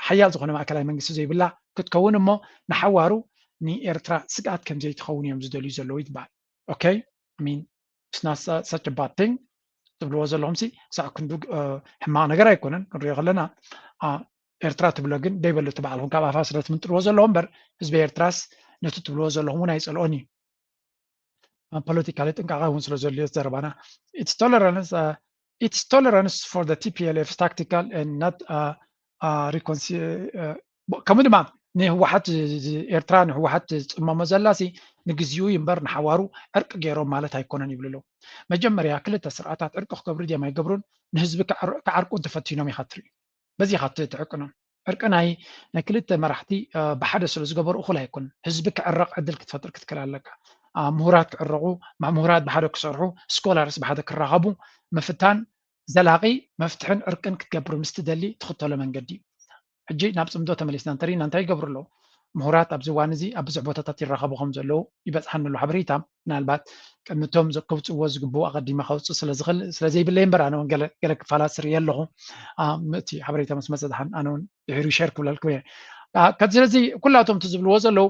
ሓያል ዝኾነ ማእከላይ መንግስቲ ዘይብላ ክትከውን እሞ ንሓዋሩ ንኤርትራ ስግኣት ከም ዘይትኸውን እዮም ዝደልዩ ዘለዉ ይትበሃል። Okay? I mean, it's not such a bad thing ትብልዎ ዘለኹም ሲ ክሳዕ ክንዱ ሕማቕ ነገር ኣይኮነን። ክንሪኦ ከለና ኤርትራ ትብሎ ግን ደይበለቱ ባዕልኹም ካብ ኣፋ ስለ ትምንጥልዎ ዘለኹም እምበር ህዝቢ ኤርትራስ ነቲ ትብልዎ ዘለኹም እውን ኣይጸልኦን እዩ። ፖለቲካሊ ጥንቃቐ እውን ስለ ዘድልዮ ዘረባና it's tolerance for the T P L F tactical and not ከምኡ ድማ ንህወሓት ኤርትራ ንህወሓት ዝፅመሞ ዘላሲ ንግዚኡ እዩ እምበር ንሓዋሩ ዕርቂ ገይሮም ማለት ኣይኮነን ይብሉ ኣለዉ። መጀመርያ ክልተ ስርዓታት ዕርቂ ክገብሩ ድዮም ኣይገብሩን ንህዝቢ ክዓርቁ እንተፈቲኖም ኢኻ ትርኢ። በዚ ኢኻ ትዕቅኖም። ዕርቂ ናይ ናይ ክልተ መራሕቲ ብሓደ ስለ ዝገበሩ እኹል ኣይኮነን። ህዝቢ ክዕረቕ ዕድል ክትፈጥር ክትክእል ኣለካ። ምሁራት ክዕረቑ፣ ምሁራት ብሓደ ክሰርሑ፣ ስኮላርስ ብሓደ ክራኸቡ ምፍታን ዘላቒ መፍትሕን ዕርቅን ክትገብር ምስ ትደሊ ትኽተሎ መንገዲ እዩ። ሕጂ ናብ ፅምዶ ተመሊስና እንተሪእና እንታይ ይገብሩ ኣለዉ? ምሁራት ኣብዚ እዋን እዚ ኣብ ብዙሕ ቦታታት ይራኸቡ ከም ዘለዉ ይበፅሓኒ ኣሎ ሓበሬታ። ምናልባት ቅድሚቶም ከውፅእዎ ዝግብኡ ኣቐዲመ ከውፅእ ስለ ዝኽእል ስለ ዘይብለይ እምበር ኣነ እውን ገለ ክፋላት ስርየ ኣለኹ። እቲ ሓበሬታ ምስ መፀ ድሓን ኣነ እውን ድሕሪኡ ሸር ክብለልኩም እየ። ስለዚ ኩላቶም እቲ ዝብልዎ ዘለዉ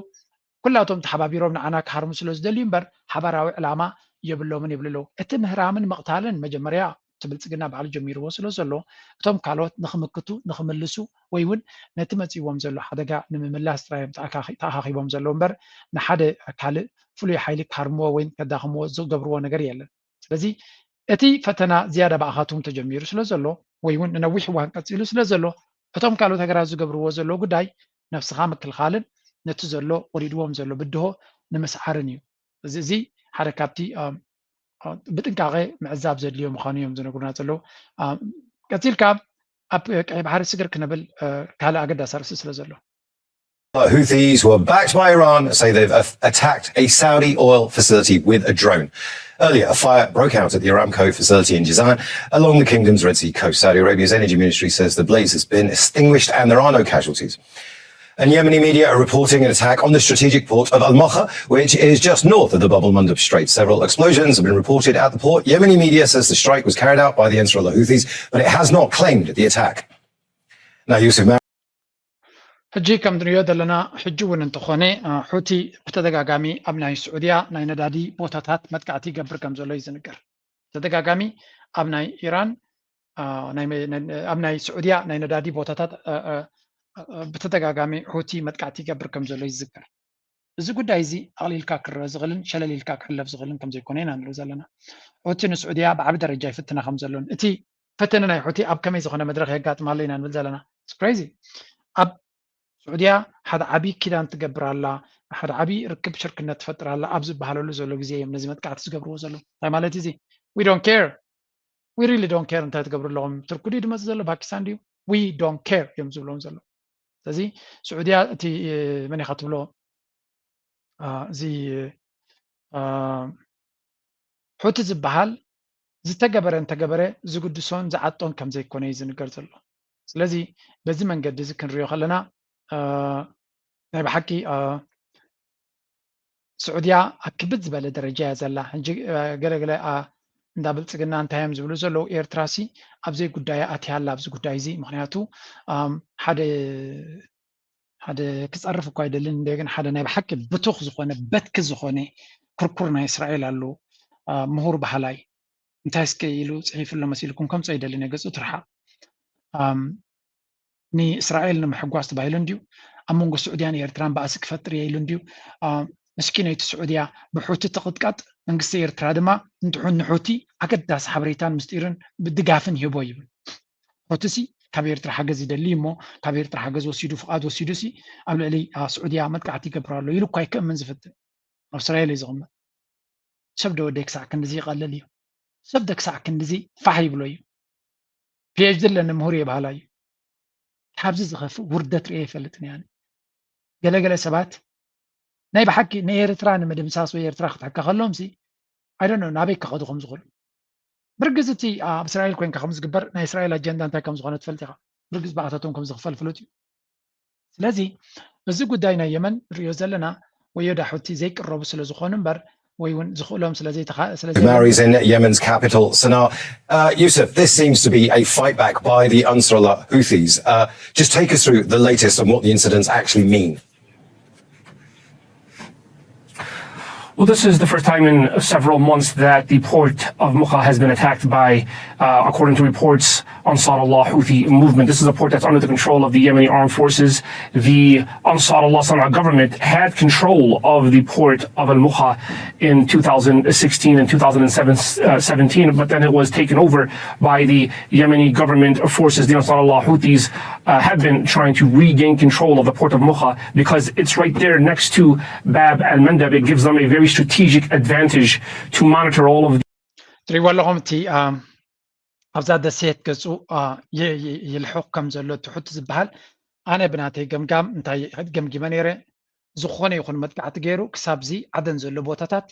ኩላቶም ተሓባቢሮም ንዓና ክሃርሙ ስለ ዝደልዩ እምበር ሓባራዊ ዕላማ የብሎምን ይብሉ ኣለዉ። እቲ ምህራምን ምቕታልን መጀመርያ እቲ ብልፅግና ባዕሉ ጀሚርዎ ስለ ዘሎ እቶም ካልኦት ንኽምክቱ ንኽምልሱ ወይ እውን ነቲ መፂዎም ዘሎ ሓደጋ ንምምላስ ጥራይ እዮም ተኣኻኺቦም ዘለዉ እምበር ንሓደ ካልእ ፍሉይ ሓይሊ ክሃርምዎ ወይ ከዳኽምዎ ዝገብርዎ ነገር የለን። ስለዚ እቲ ፈተና ዝያዳ ብኣኻትኩም ተጀሚሩ ስለ ዘሎ ወይ እውን ንነዊሕ እዋን ቀፂሉ ስለ ዘሎ እቶም ካልኦት ሃገራት ዝገብርዎ ዘሎ ጉዳይ ነብስኻ ምክልኻልን ነቲ ዘሎ ወሪድዎም ዘሎ ብድሆ ንምስዓርን እዩ። እዚ እዚ ሓደ ካብቲ ብጥንቃቐ ምዕዛብ ዘድልዮ ምዃኑ እዮም ዝነግሩና ዘለዉ። ቀፂልካ ኣብ ቀይ ባሕሪ ስግር ክነብል ካልእ ኣገዳሲ ኣርእስቲ ስለ ዘሎ Houthis, who are backed by Iran, say they've attacked a Saudi oil facility with a drone. Earlier, a fire broke out at the Aramco facility in Jizan along the kingdom's Red Sea coast. Saudi Arabia's energy ministry says the blaze has been extinguished and there are no casualties. And Yemeni media are reporting an attack on the strategic port of Al Mocha, which is just north of the Bab al Mandab Strait. Several explosions have been reported at the port. Yemeni media says the strike was carried out by the Ansarullah Houthis, but it has not claimed the attack. Now, Yusuf ሕጂ ከም ንሪኦ ዘለና ሕጂ እውን እንተኾነ ሑቲ ብተደጋጋሚ ኣብ ናይ ስዑድያ ናይ ነዳዲ ቦታታት መጥቃዕቲ ይገብር ከም ዘሎ እዩ ዝንገር። ብተደጋጋሚ ኣብ ናይ ኢራን ኣብ ናይ ስዑድያ ናይ ነዳዲ ቦታታት ብተደጋጋሚ ሑቲ መጥቃዕቲ ይገብር ከም ዘሎ ይዝከር። እዚ ጉዳይ እዚ ኣቕሊልካ ክረአ ዝኽእልን ሸለል ኢልካ ክሕለፍ ዝኽእልን ከም ዘይኮነ ኢና ንርኢ ዘለና። ሑቲ ንስዑድያ ብዓቢ ደረጃ ይፍትና ከም ዘሎን እቲ ፈተነ ናይ ሑቲ ኣብ ከመይ ዝኾነ መድረኽ የጋጥም ኣሎ ኢና ንብል ዘለና። It's crazy። ኣብ ስዑድያ ሓደ ዓቢ ኪዳን ትገብር ኣላ፣ ሓደ ዓቢ ርክብ ሽርክነት ትፈጥር ኣላ ኣብ ዝበሃለሉ ዘሎ ግዜ እዮም ነዚ መጥቃዕቲ ዝገብርዎ ዘለዉ። እንታይ ማለት እዚ? We don't care. We really don't care እንታይ ትገብሩ ኣለኹም። ትርኩ ድዩ ድመጽእ ዘሎ? ፓኪስታን ድዩ? We don't care እዮም ዝብሎም ዘለዉ። ስለዚ ስዑድያ እቲ መን ኢኻ ትብሎ እዚ ሑቲ ዝበሃል ዝተገበረ እንተገበረ ዝግድሶን ዝዓጦን ከም ዘይኮነ እዩ ዝንገር ዘሎ። ስለዚ በዚ መንገዲ እዚ ክንሪኦ ከለና ናይ ብሓቂ ስዑድያ ኣብ ክብድ ዝበለ ደረጃ እያ ዘላ። ሕጂ ገለገለ እንዳ ብልፅግና እንታይ እዮም ዝብሉ ዘለዉ? ኤርትራ ሲ ኣብዘይ ጉዳያ ኣትያ ኣላ ኣብዚ ጉዳይ እዚ። ምክንያቱ ሓደ ሓደ ክፀርፍ እኳ ኣይደልን እንደ ግን ሓደ ናይ ብሓቂ ብቱኽ ዝኾነ በትኪ ዝኾነ ክርኩር ናይ እስራኤል ኣሎ ምሁር ባህላይ እንታይ እስከ ኢሉ ፅሒፉ ኣሎ መሲልኩም ከምፅኦ ኣይደልን እየ ገፁ ትርሓቕ ንእስራኤል ንምሕጓስ ተባሂሉ እንድዩ ኣብ መንጎ ስዑድያን ኤርትራን ባእሲ ክፈጥር እየ ኢሉ እንድዩ ምስኪነይቲ ስዑድያ ብሑቲ ትቕጥቀጥ መንግስቲ ኤርትራ ድማ እንድሑን ንሑቲ ኣገዳሲ ሓበሬታን ምስጢርን ብድጋፍን ይህቦ ይብል ሑቲ ሲ ካብ ኤርትራ ሓገዝ ይደሊ እሞ ካብ ኤርትራ ሓገዝ ወሲዱ ፍቓድ ወሲዱ ሲ ኣብ ልዕሊ ስዑድያ መጥቃዕቲ ይገብር ኣሎ ኢሉ እኳ ኣይክእምን ዝፍትን ኣብ እስራኤል እዩ ዝቕመጥ ሰብ ዶ ወደይ ክሳዕ ክንድዚ ይቐልል እዩ ሰብ ዶ ክሳዕ ክንድዚ ፋሕ ይብሎ እዩ ፒኤችዲ ኣለኒ ምሁር እየ በሃላ እዩ ካብዚ ዝኸፍእ ውርደት ርእየ ይፈልጥን እየ ገለገለ ሰባት ናይ ብሓቂ ንኤርትራ ንምድምሳስ ወይ ኤርትራ ክትሕካ ከሎም ሲ ኣይደኖ ናበይ ክኸዱ ከም ዝኽእሉ ብርግዝ እቲ ኣብ እስራኤል ኮይንካ ከም ዝግበር ናይ እስራኤል ኣጀንዳ እንታይ ከም ዝኾነ ትፈልጥ ኢኻ ብርግዝ ብኣታቶም ከም ዝኽፈል ፍሉጥ እዩ ስለዚ እዚ ጉዳይ ናይ የመን ንሪኦ ዘለና ወዮ ዳሑቲ ዘይቅረቡ ስለ ዝኾኑ እምበር ወይ እውን ዝኽእሎም ስለ ዘይተኻ ስለዚ Mary's in Yemen's capital, Sanaa. Uh, Yusuf, this seems to be a fight back by the Ansarullah Houthis. Uh, just take us through the latest on what the incidents actually mean. Well, this is the first time in several months that the port of Mukha has been attacked by, uh, according to reports, Ansarullah Houthi movement. This is a port that's under the control of the Yemeni armed forces. The Ansarullah Sana'a government had control of the port of Al Mukha in two thousand sixteen and two thousand seventeen, but then it was taken over by the Yemeni government forces, the Ansarullah Houthis, uh, have been trying to regain control of the port of Mukha because it's right there next to Bab al Mandab. It gives them a very strategic advantage to monitor all of the. ትሪእዎ ኣለኹም እቲ ኣብዛ ደሴት ገፁ ይልሕቕ ከም ዘሎ ትሑት ዝበሃል ኣነ ብናተይ ገምጋም እንታይ ገምጊመ ነይረ ዝኾነ ይኹን መጥቃዕቲ ገይሩ ክሳብዚ ዓደን ዘሎ ቦታታት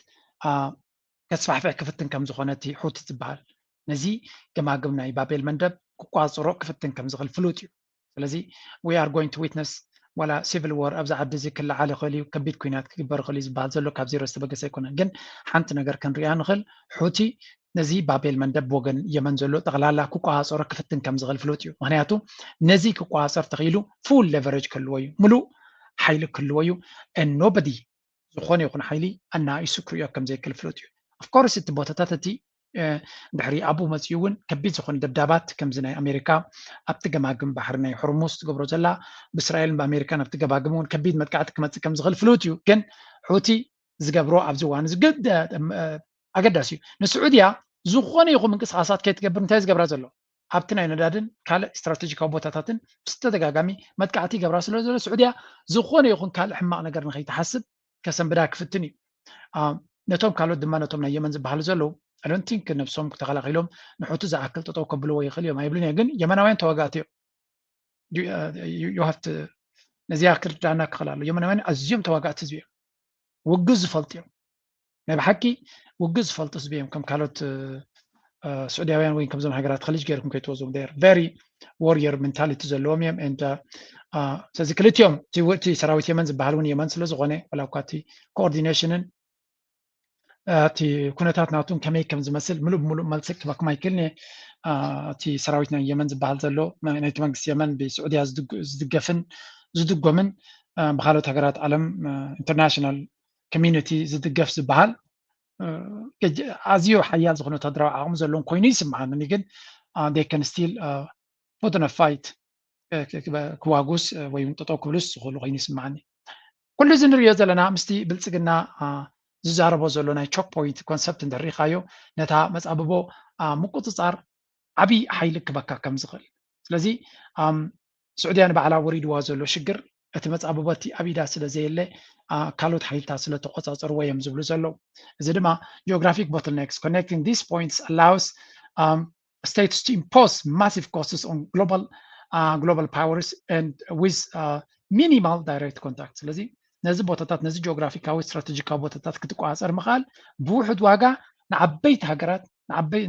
ከስፋሕፍሕ ክፍትን ከም ዝኾነ እቲ ሑቲ ዝበሃል ነዚ ገማግም ናይ ባቤል መንደብ ክቋፅሮ ክፍትን ከም ዝኽእል ፍሉጥ እዩ ስለዚ we are going to witness ዋላ civil war ኣብዚ ዓዲ እዚ ክለዓል ይኽእል እዩ ከቢድ ኩናት ክግበር ይኽእል እዩ ዝበሃል ዘሎ ካብ ዜሮ ዝተበገሰ ኣይኮነን ግን ሓንቲ ነገር ክንሪኣ ንኽእል ሑቲ ነዚ ባቤል መንደብ ብወገን የመን ዘሎ ጠቕላላ ክቆፃፀሮ ክፍትን ከም ዝኽእል ፍሉጥ እዩ ምክንያቱ ነዚ ክቆፃፀር ተኽኢሉ full leverage ክህልዎ እዩ ምሉእ ሓይሊ ክህልዎ እዩ nobody ዝኾነ ይኹን ሓይሊ ኣናኢሱ ክርእዮ ከም ዘይክእል ፍሉጥ እዩ። Of course እቲ ቦታታት እቲ ድሕሪ ኣብኡ መፂኡ እውን ከቢድ ዝኾነ ደብዳባት ከምዚ ናይ ኣሜሪካ ኣብቲ ገማግም ባሕሪ ናይ ሕርሙስ ትገብሮ ዘላ ብእስራኤልን ብኣሜሪካን ኣብቲ ገማግም እውን ከቢድ መጥቃዕቲ ክመፅእ ከም ዝኽእል ፍሉጥ እዩ። ግን ሑቲ ዝገብሮ ኣብዚ እዋን እዚ ኣገዳሲ እዩ። ንስዑድያ ዝኾነ ይኹን ምንቅስቃሳት ከይትገብር እንታይ ዝገብራ ዘሎ ኣብቲ ናይ ነዳድን ካልእ ስትራቴጂካዊ ቦታታትን ብዝተደጋጋሚ መጥቃዕቲ ይገብራ ስለ ዘሎ ስዑድያ ዝኾነ ይኹን ካልእ ሕማቕ ነገር ንኸይትሓስብ ከሰንብዳ ክፍትን እዩ። ነቶም ካልኦት ድማ ነቶም ናይ የመን ዝበሃሉ ዘለዉ I don't think ነብሶም ተኸላኺሎም ንሑቲ ዝኣክል ጠጠው ከብልዎ ይኽእል እዮም ኣይብልን እየ። ግን የመናውያን ተዋጋእቲ እዮም። ነዚ ያክል ዳና ክኽእል ኣሎ። የመናውያን ኣዝዮም ተዋጋእቲ ህዝቢ እዮም። ውግእ ዝፈልጡ እዮም። ናይ ብሓቂ ውግእ ዝፈልጡ ህዝቢ እዮም። ከም ካልኦት ስዑድያውያን ወይ ከምዞም ሃገራት ከሊጅ ገይርኩም ከይትወዝዎም ር very warrior mentality ዘለዎም እዮም። And ስለዚ ክልቲኦም እቲ ሰራዊት የመን ዝበሃል እውን የመን ስለዝኾነ ወላ እኳ እቲ ኮኦርዲኔሽንን እቲ ኩነታት ናቱን ከመይ ከም ዝመስል ምሉእ ብምሉእ መልሲ ክበኩም ኣይክእልን እየ። እቲ ሰራዊት ናይ የመን ዝበሃል ዘሎ ናይቲ መንግስቲ የመን ብስዑድያ ዝድገፍን ዝድጎምን ብካልኦት ሃገራት ዓለም ኢንተርናሽናል ኮሚኒቲ ዝድገፍ ዝበሃል ኣዝዩ ሓያል ዝኾነ ወታደራዊ ዓቕሚ ዘለዎም ኮይኑ ይስምዓኒ። ግን they can still put in a fight ክዋጉስ ወይ እውን ጠጠው ክብሉስ ዝኽእሉ ኮይኑ ይስምዓኒ። ኩሉ እዚ ንሪኦ ዘለና ምስቲ ብልፅግና ዝዛረቦ ዘሎ ናይ choke point concept እንድሕር ርኢኻዮ ነታ መፃብቦ ምቁፅፃር ዓብዪ ሓይሊ ክበካ ከም ዝኽእል። ስለዚ ስዑድያ ንባዕላ ወሪድዋ ዘሎ ሽግር እቲ መፃብቦ እቲ ኣብ ኢዳ ስለ ዘየለ ካልኦት ሓይልታት ስለ ተቆፃፀርዎ እዮም ዝብሉ ዘለዉ። እዚ ድማ geographic bottlenecks connecting these points allows states to impose massive costs on global uh, global powers and with uh, minimal direct contact። ስለዚ ነዚ ቦታታት ነዚ ጂኦግራፊካዊ ስትራቴጂካዊ ቦታታት ክትቆፃፀር ምኽኣል ብውሑድ ዋጋ ንዓበይቲ ሃገራት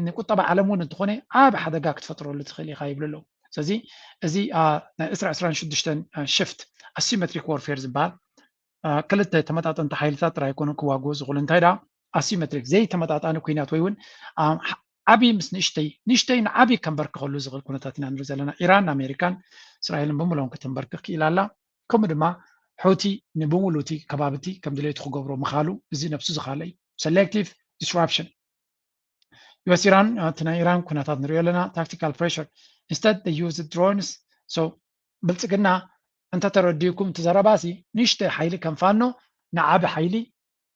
ንቁጠባ ዓለም እውን እንተኾነ ዓብ ሓደጋ ክትፈጥረሉ ትኽእል ኢኻ ይብሉ ኣለዉ። ስለዚ እዚ ናይ ዕስራ ዕስራን ሽዱሽተን shift asymmetric warfare ዝበሃል ክልተ ተመጣጠንቲ ሓይልታት ጥራይ ኣይኮኑን ክዋግኡ ዝኽእሉ እንታይ ደኣ asymmetric ዘይተመጣጣኒ ኩናት ወይ እውን ዓብዪ ምስ ንእሽተይ ንእሽተይ ንዓብዪ ከንበርክኸሉ ዝኽእል ኩነታት ኢና ንርኢ ዘለና። ኢራን ንኣሜሪካን እስራኤልን ብምሎም ክትንበርክኽ ክኢላ ኣላ። ከምኡ ድማ ሑቲ ንብምሉእ እቲ ከባቢ እቲ ከም ድሌቱ ክገብሮ ምኻሉ እዚ ነብሱ ዝኻለ እዩ። Selective disruption US ኢራን እቲ ናይ ኢራን ኩነታት ንሪኦ ኣለና። Tactical pressure instead they use drones so ብልፅግና እንተተረዲእኩም እቲ ዘረባሲ ንእሽተይ ሓይሊ ከም ፋኖ ንዓቢ ሓይሊ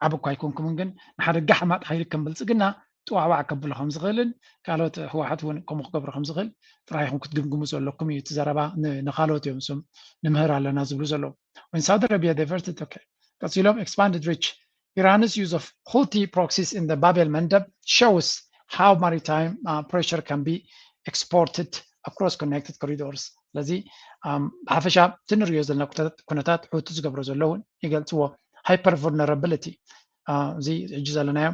ዓብ እኳ ኣይኮንኩምን ግን ንሓደ ጋሕማጥ ሓይሊ ከም ብልፅግና ጥዋዕዋዕ ከብሎ ከም ዝኽእልን ካልኦት ህወሓት እውን ከምኡ ክገብሩ ከም ዝኽእል ጥራይ ኢኹም ክትግምግሙ ዘለኩም እዩ። እቲ ዘረባ ንኻልኦት እዮም እሶም ንምህር ኣለና ዝብሉ ዘለዉ። When Saudi Arabia diverted okay ቀፂሎም expanded reach Iran's use of Houthi proxies in the Bab el Mandeb shows how maritime uh, pressure can be exported across connected corridors። ስለዚ ብሓፈሻ እቲ ንሪኦ ዘለና ኩነታት ሑቲ ዝገብሮ ዘለውን ይገልፅዎ። Hyper vulnerability እዚ ሕጂ ዘለናዮ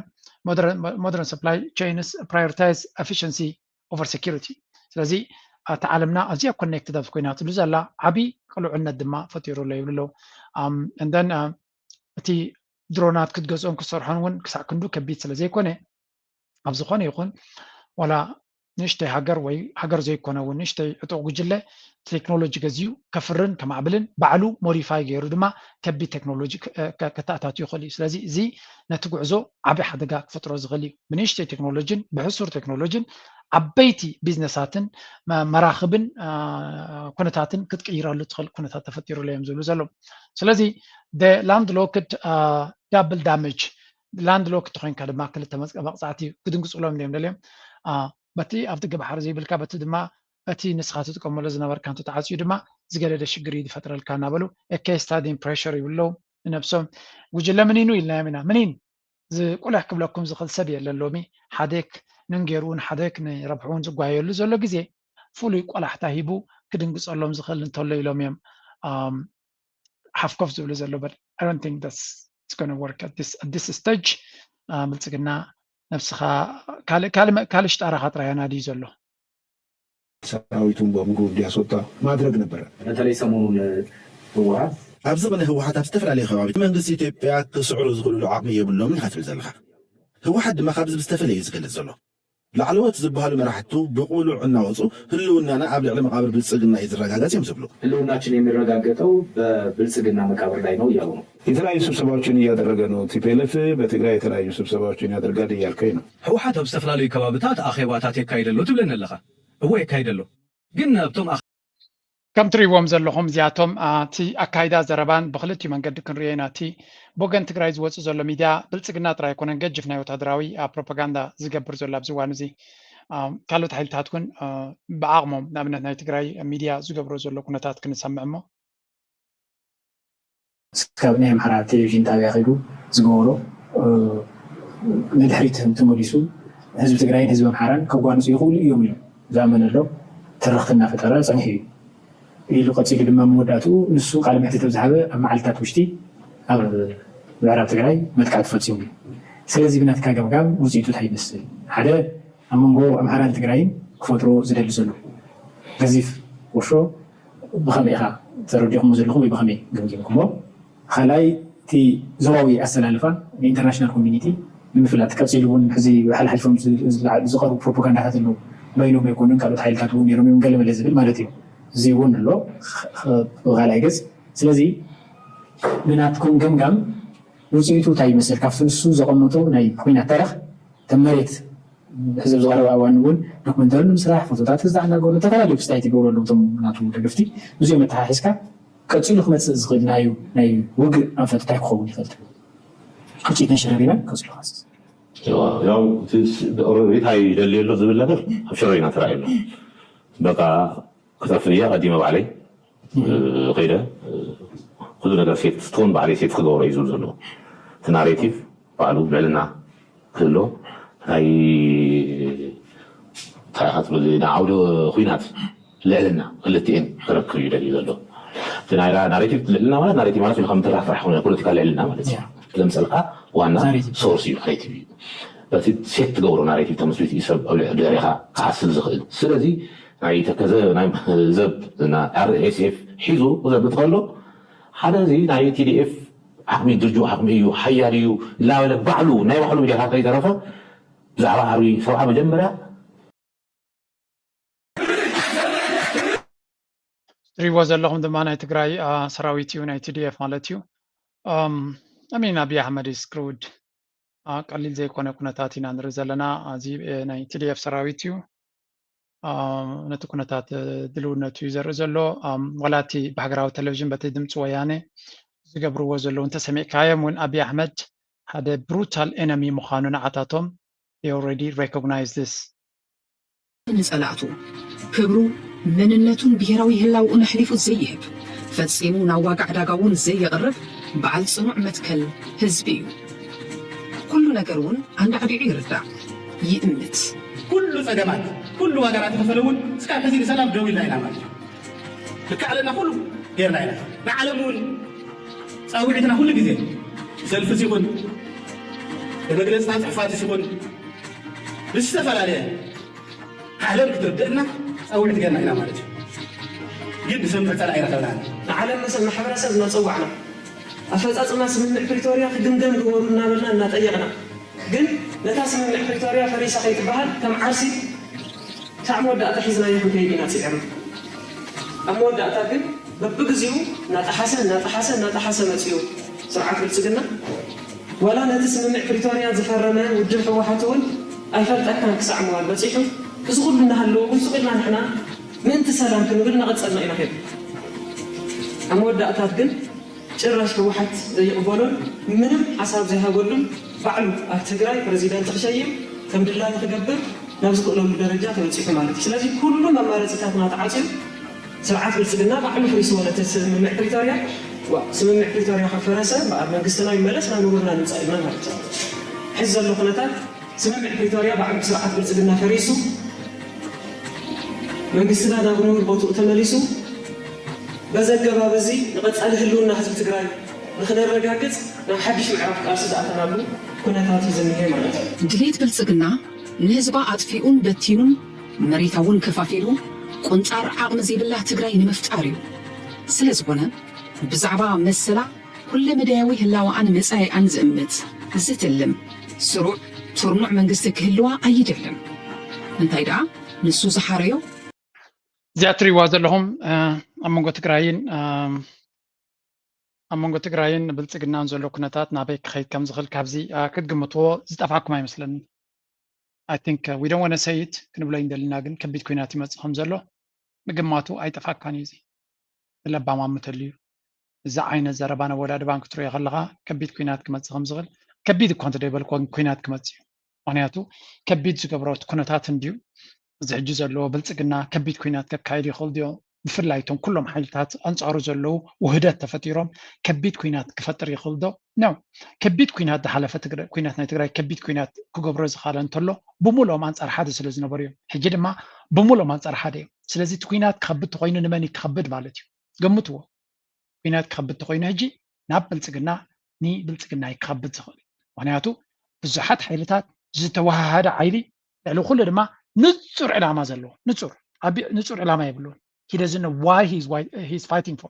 modern supply chains prioritize efficiency over security። ስለዚ እታ ዓለምና ኣዝያ connected ኣብ ኮይናትሉ ዘላ ዓብዪ ቅሉዕነት ድማ ፈጢሩሎ ይብሉ ኣለዉ። And then እቲ ድሮናት ክትገዝኦን ክትሰርሖን እውን ክሳዕ ክንዱ ከቢድ ስለ ዘይኮነ ኣብ ዝኾነ ይኹን ዋላ ንእሽተይ ሃገር ወይ ሃገር ዘይኮነ እውን ንእሽተይ ዕጡቕ ጉጅለ ቴክኖሎጂ ገዚኡ ከፍርን ከማዕብልን ባዕሉ ሞዲፋይ ገይሩ ድማ ከቢድ ቴክኖሎጂ ከተኣታትዩ ይኽእል እዩ። ስለዚ እዚ ነቲ ጉዕዞ ዓብዪ ሓደጋ ክፈጥሮ ዝኽእል እዩ። ብንእሽተይ ቴክኖሎጂን ብሕሱር ቴክኖሎጂን ዓበይቲ ቢዝነሳትን መራኽብን ኩነታትን ክትቅይረሉ ትኽእል ኩነታት ተፈጢሩሉ እዮም ዝብሉ ዘለዉ። ስለዚ landlocked double damage landlocked ተኮይንካ ድማ ክልተ መቕፃዕቲ ክድንግፅሎም እዮም ደልዮም በቲ ኣብቲ ግብሓር ዘይብልካ በቲ ድማ በቲ ንስኻ ትጥቀመሉ ዝነበርካ እንተተዓፅዩ ድማ ዝገደደ ሽግር እዩ ዝፈጥረልካ እናበሉ case study pressure ይብሉ ንነብሶም። ጉጅለ ምኒኑ ኢልናዮም ኢና። ምኒን ዝቁልሕ ክብለኩም ዝኽእል ሰብ የለን። ሎሚ ሓደክ ንንጌርውን ሓደክ ንረብሕውን ዝጓየሉ ዘሎ ግዜ ፍሉይ ቆላሕታ ሂቡ ክድንግፀሎም ዝኽእል እንተሎ ኢሎም እዮም ሓፍኮፍ ዝብሉ ዘሎ። But I don't think that's it's gonna work at this at this stage ብልፅግና ነብስኻ ካልእ ካልእ ሽጣራኻ ጥራይ ኣናድዩ ዘሎ። ሰራዊቱን በሙሉ እንዲያስወጣ ማድረግ ነበረ። በተለይ ሰሞኑን ህወሓት ኣብዚ ቅነ ህወሓት ኣብ ዝተፈላለዩ ከባቢ መንግስቲ ኢትዮጵያ ክስዕሩ ዝኽእሉ ዓቕሚ የብሎምን ኢኻ ትብል ዘለኻ። ህወሓት ድማ ካብዚ ብዝተፈለየ እዩ ዝገልፅ ዘሎ። ላዕለዎት ዝበሃሉ መራሕቱ ብቕሉዕ እናወፁ ህልውናና ኣብ ልዕሊ መቓብር ብልፅግና እዩ ዝረጋገፅ እዮም ዝብሉ። ህልውናችን የሚረጋገጠው በብልጽግና መቃብር ላይ ነው እያሉ ነው። የተለያዩ ስብሰባዎችን እያደረገ ነው። ቲፒኤልኤፍ በትግራይ የተለያዩ ስብሰባዎችን ያደርጋል እያልከኝ ነው። ህወሓት ኣብ ዝተፈላለዩ ከባብታት ኣኼባታት የካይድ ኣሎ ትብለኒ ኣለኻ። እወ የካይድ ኣሎ። ግን ኣብቶም ከም ትሪእዎም ዘለኹም እዚኣቶም እቲ ኣካይዳ ዘረባን ብክልቲኡ መንገዲ ክንሪኦ ኢና። እቲ ብወገን ትግራይ ዝወፅእ ዘሎ ሚድያ ብልፅግና ጥራይ ኣይኮነን ገጅፍ ናይ ወታደራዊ ፕሮፓጋንዳ ዝገብር ዘሎ ኣብዚ እዋን እዚ። ካልኦት ሓይልታት እውን ብዓቕሞም ንኣብነት ናይ ትግራይ ሚድያ ዝገብሮ ዘሎ ኩነታት ክንሰምዕ እሞ ስካብ ናይ ኣምሓራ ቴሌቪዥን ጣብያ ከይዱ ዝገበሮ ንድሕሪት ተመሊሱ ህዝቢ ትግራይን ህዝቢ ኣምሓራን ከጓንፁ ይኽእሉ እዮም ኢሉ ዝኣመነሎም ትርኽቲ እናፈጠረ ፀኒሑ እዩ ኢሉ ቀፂሉ ድማ መወዳእትኡ ንሱ ቃለ መሕትት ኣብ ዝሃበ ኣብ መዓልታት ውሽጢ ኣብ ምዕራብ ትግራይ መጥቃዕቲ ፈፂሙ እዩ። ስለዚ ብናትካ ገምጋም ውፅኢቱ እንታይ ይመስል? ሓደ ኣብ መንጎ ኣምሓራን ትግራይን ክፈጥሮ ዝደሊ ዘሎ ገዚፍ ቁርሾ ብኸመይ ኢኻ ተረዲኹሞ ዘለኹም ወይ ብኸመይ ገምጊምኩሞ? ካልኣይ እቲ ዞባዊ ኣሰላልፋ ንኢንተርናሽናል ኮሚኒቲ ንምፍላጥ ቀፂሉ እውን ሕዚ ሓልሓሊፎም ዝቐርቡ ፕሮፓጋንዳታት ኣለዉ። በይኖም ኣይኮኑን ካልኦት ሓይልታት እውን ነይሮም እዮም ገለመለ ዝብል ማለት እዩ። እዚ እውን ኣሎ ብካልኣይ ገፅ። ስለዚ ብናትኩም ገምጋም ውፅኢቱ እንታይ ይመስል? ካብቲ ንሱ ዘቐመጦ ናይ ኩናት ታሪኽ ተመሬት ሕዚ ኣብ ዝቐረበ እዋን እውን ዶክመንተሪ ንምስራሕ ፎቶታት ክዝዳዕ እናገበሩ ዝተፈላለዩ ክስታይ ትገብሩ ኣለዉ እቶም ናቱ ደገፍቲ። እዚኦም ኣተሓሒዝካ ቀፂሉ ክመፅእ ዝኽእል ናይ ናይ ውግእ ኣንፈት እንታይ ክኸውን ይኽእል ትብል? ሕጂ ነሽረሪና ቀፂሉ ክሃስስ ያው ኦሮሪት ኣይደልየሎ ዝብል ነገር ኣብ ሸረሪና ተራእየሎ በቃ ክጠፍእ እያ ቀዲመ ባዕለይ ከይደ ኩሉ ነገር ሴት ቶን ባዕለይ ሴት ክገብሮ እዩ ዝብል ዘሎ እቲ ናሬቲቭ ባዕሉ ልዕልና ክህሎ ናይ ታሪኻት ዓውዲ ኩናት ልዕልና ክልቲኤን ክረክብ እዩ ደልዩ ዘሎ ናሬቲቭ ልዕልና ማለት ናሬቲቭ ማለት ኢልካ ምትራሕ ጥራሕ ፖለቲካ ልዕልና ማለት እዩ ለምፀልካ ዋና ሶርስ እዩ ናሬቲቭ እዩ በቲ ሴት ትገብሮ ናሬቲቭ ተመስሪቱ እዩ ሰብ ኣብ ልዕሊ ድሕሪኻ ክዓስል ዝኽእል ስለዚ ናይ ተከዘ ናይ ዘብ ኣር ኤስ ኤፍ ሒዙ ክዘብጥ ከሎ ሓደ እዚ ናይ ቲ ዲ ኤፍ ዓቕሚ ድርጅኡ ዓቕሚ እዩ ሓያል እዩ እናበለ ባዕሉ ናይ ባዕሉ ሚድያታት ከይተረፈ ብዛዕባ ዓርቢ ሰብዓ መጀመርያ ትሪእዎ ዘለኹም ድማ ናይ ትግራይ ሰራዊት እዩ ናይ ቲ ዲ ኤፍ ማለት እዩ I mean ኣብይ ኣሕመድ is screwed ቀሊል ዘይኮነ ኩነታት ኢና ንርኢ ዘለና እዚ ናይ ቲ ዲ ኤፍ ሰራዊት እዩ ነቲ ኩነታት ድልውነቱ እዩ ዘርኢ ዘሎ ዋላ እቲ ብሃገራዊ ቴሌቪዥን በቲ ድምፂ ወያነ ዝገብርዎ ዘለዉ እንተሰሚዕካዮም እውን ኣብይ ኣሕመድ ሓደ brutal enemy ምዃኑ ንዓታቶም they already recognize this ንጸላእቱ ክብሩ መንነቱን ብሔራዊ ህላውኡን ኣሕሊፉ ዘይህብ ፈጺሙ ናብ ዋጋ ዕዳጋ እውን ዘየቕርብ በዓል ጽኑዕ መትከል ህዝቢ እዩ። ኩሉ ነገር እውን ኣንዳዕዲዑ ይርዳእ፣ ይእምት። ኩሉ ጸገማት፣ ኩሉ ዋጋ እናተኸፈለ እውን እስካብ ሕዚ ንሰላም ደው ኢልና ኢና ማለት እዩ። ልክዕ ኣለና፣ ኩሉ ጌርና ኢና። ንዓለም እውን ጻውዒትና ኩሉ ግዜ ሰልፍስ ይኹን ብመግለጽታት ጽሑፋትስ ይኹን ብዝተፈላለየ ዓለም ክትርድእና ጸውዒት ጌርና ኢና ማለት እዩ። ግን ንሰምዕ ጸላኢ ኣይረኸብናን። ንዓለም መሰል ማሕበረሰብ እናጸዋዕና ኣፈጻጽማ ስምምዕ ፕሪቶርያ ክግምገም ግበሩ እናበልና እናጠየቕና ግን ነታ ስምምዕ ፕሪቶርያ ፈሪሳ ከይትበሃል ከም ዓርሲ ክሳዕ መወዳእታ ሒዝናዮ ክንከይድ ኢና ጽዒርና። ኣብ መወዳእታ ግን በብግዜኡ እናጠሓሰ እናጠሓሰ እናጠሓሰ መጺኡ ስርዓት ብልጽግና ዋላ ነቲ ስምምዕ ፕሪቶርያ ዝፈረመ ውድብ ህወሓት እውን ኣይፈልጠካን ክሳዕ ምባል በፂሑ እዚ ኩሉ እናሃለወ እውን ስቕ ኢልና ንሕና ምእንቲ ሰላም ክንብል እናቐፀልና ኢና ከይዱ ኣብ መወዳእታት ግን ጭራሽ ህወሓት ዘይቕበሎን ምንም ሓሳብ ዘይሃበሉን ባዕሉ ኣብ ትግራይ ፕረዚደንት ክሸይም ከም ድላዩ ክገብር ናብ ዝኽእለሉ ደረጃ ተበፂሑ ማለት እዩ ስለዚ ኩሉ መማረፂታትና ተዓፅዩ ስርዓት ብልፅግና ባዕሉ ፈሪስዎ ነቲ ስምምዕ ፕሪቶርያ ስምምዕ ፕሪቶርያ ከፈረሰ በኣር መንግስትና ይመለስ ናብ ንቡርና ንምፃእ ኢልና ማለት እዩ ሕዚ ዘሎ ኩነታት ስምምዕ ፕሪቶርያ ባዕሉ ብስርዓት ብልፅግና ፈሪሱ መንግስትና ናብ ንቡር ቦትኡ ተመሊሱ በዚ ኣገባብ እዚ ንቐፃሊ ህልውና ህዝቢ ትግራይ ንክነረጋግፅ ናብ ሓድሽ ምዕራፍ ቃልሲ ዝኣተናሉ ኩነታት እዩ ዝኒሀ ማለት እዩ። ድሌት ብልፅግና ንህዝባ ኣጥፊኡን በቲኑን መሬታ እውን ከፋፊሉ ቁንጣር ዓቕሚ ዘይብላ ትግራይ ንምፍጣር እዩ። ስለዝኾነ ብዛዕባ መሰላ ኩለመዳያዊ ህላወኣን መፃኢኣን ዝእምት፣ ዝትልም፣ ስሩዕ፣ ትርኑዕ መንግስቲ ክህልዋ ኣይደልን። እንታይ ደኣ ንሱ ዝሓረዮ? እዚኣ እትሪእዋ ዘለኹም ኣብ መንጎ ትግራይን ኣብ መንጎ ትግራይን ብልፅግናን ዘሎ ኩነታት ናበይ ክኸይድ ከም ዝኽእል ካብዚ ክትግምትዎ ዝጠፍኣኩም ኣይመስለኒ። I think we don't want to say it ክንብሎ እንደልና፣ ግን ከቢድ ኩናት ይመፅእ ከም ዘሎ ምግማቱ ኣይጠፍኣካን እዩ። እዚ ለባም ኣምተሉ እዩ። እዚ ዓይነት ዘረባን ኣወዳድባን ክትሪኦ ከለኻ ከቢድ ኩናት ክመፅእ ከም ዝኽእል፣ ከቢድ እኳ እንተደይበልኩ ኩናት ክመፅእ እዩ። ምክንያቱ ከቢድ ዝገብሮ ኩነታት እንድዩ። እዚ ሕጂ ዘለዎ ብልፅግና ከቢድ ኩናት ከካይድ ይኽእል ድዮ? ብፍላይ እቶም ኩሎም ሓይልታት ኣንፃሩ ዘለዉ ውህደት ተፈጢሮም ከቢድ ኩናት ክፈጥር ይኽእል ዶ? ነው። ከቢድ ኩናት ዝሓለፈ ትግራይ ኩናት ናይ ትግራይ ከቢድ ኩናት ክገብሮ ዝኻለ እንተሎ ብምሉኦም ኣንፃር ሓደ ስለ ዝነበሩ እዮም። ሕጂ ድማ ብምሉኦም ኣንፃር ሓደ እዮም። ስለዚ እቲ ኩናት ክኸብድ ተኮይኑ ንመን እዩ ክኸብድ ማለት እዩ? ገምትዎ። ኩናት ክኸብድ ተኮይኑ ሕጂ ናብ ብልፅግና ንብልፅግና እዩ ክኸብድ ዝኽእል። ምክንያቱ ብዙሓት ሓይልታት ዝተወሃሃደ ሓይሊ ልዕሊ ኩሉ ድማ ንፁር ዕላማ ዘለዎ ንፁር ንፁር ዕላማ የብሉን። He doesn't know why he's, why he's fighting for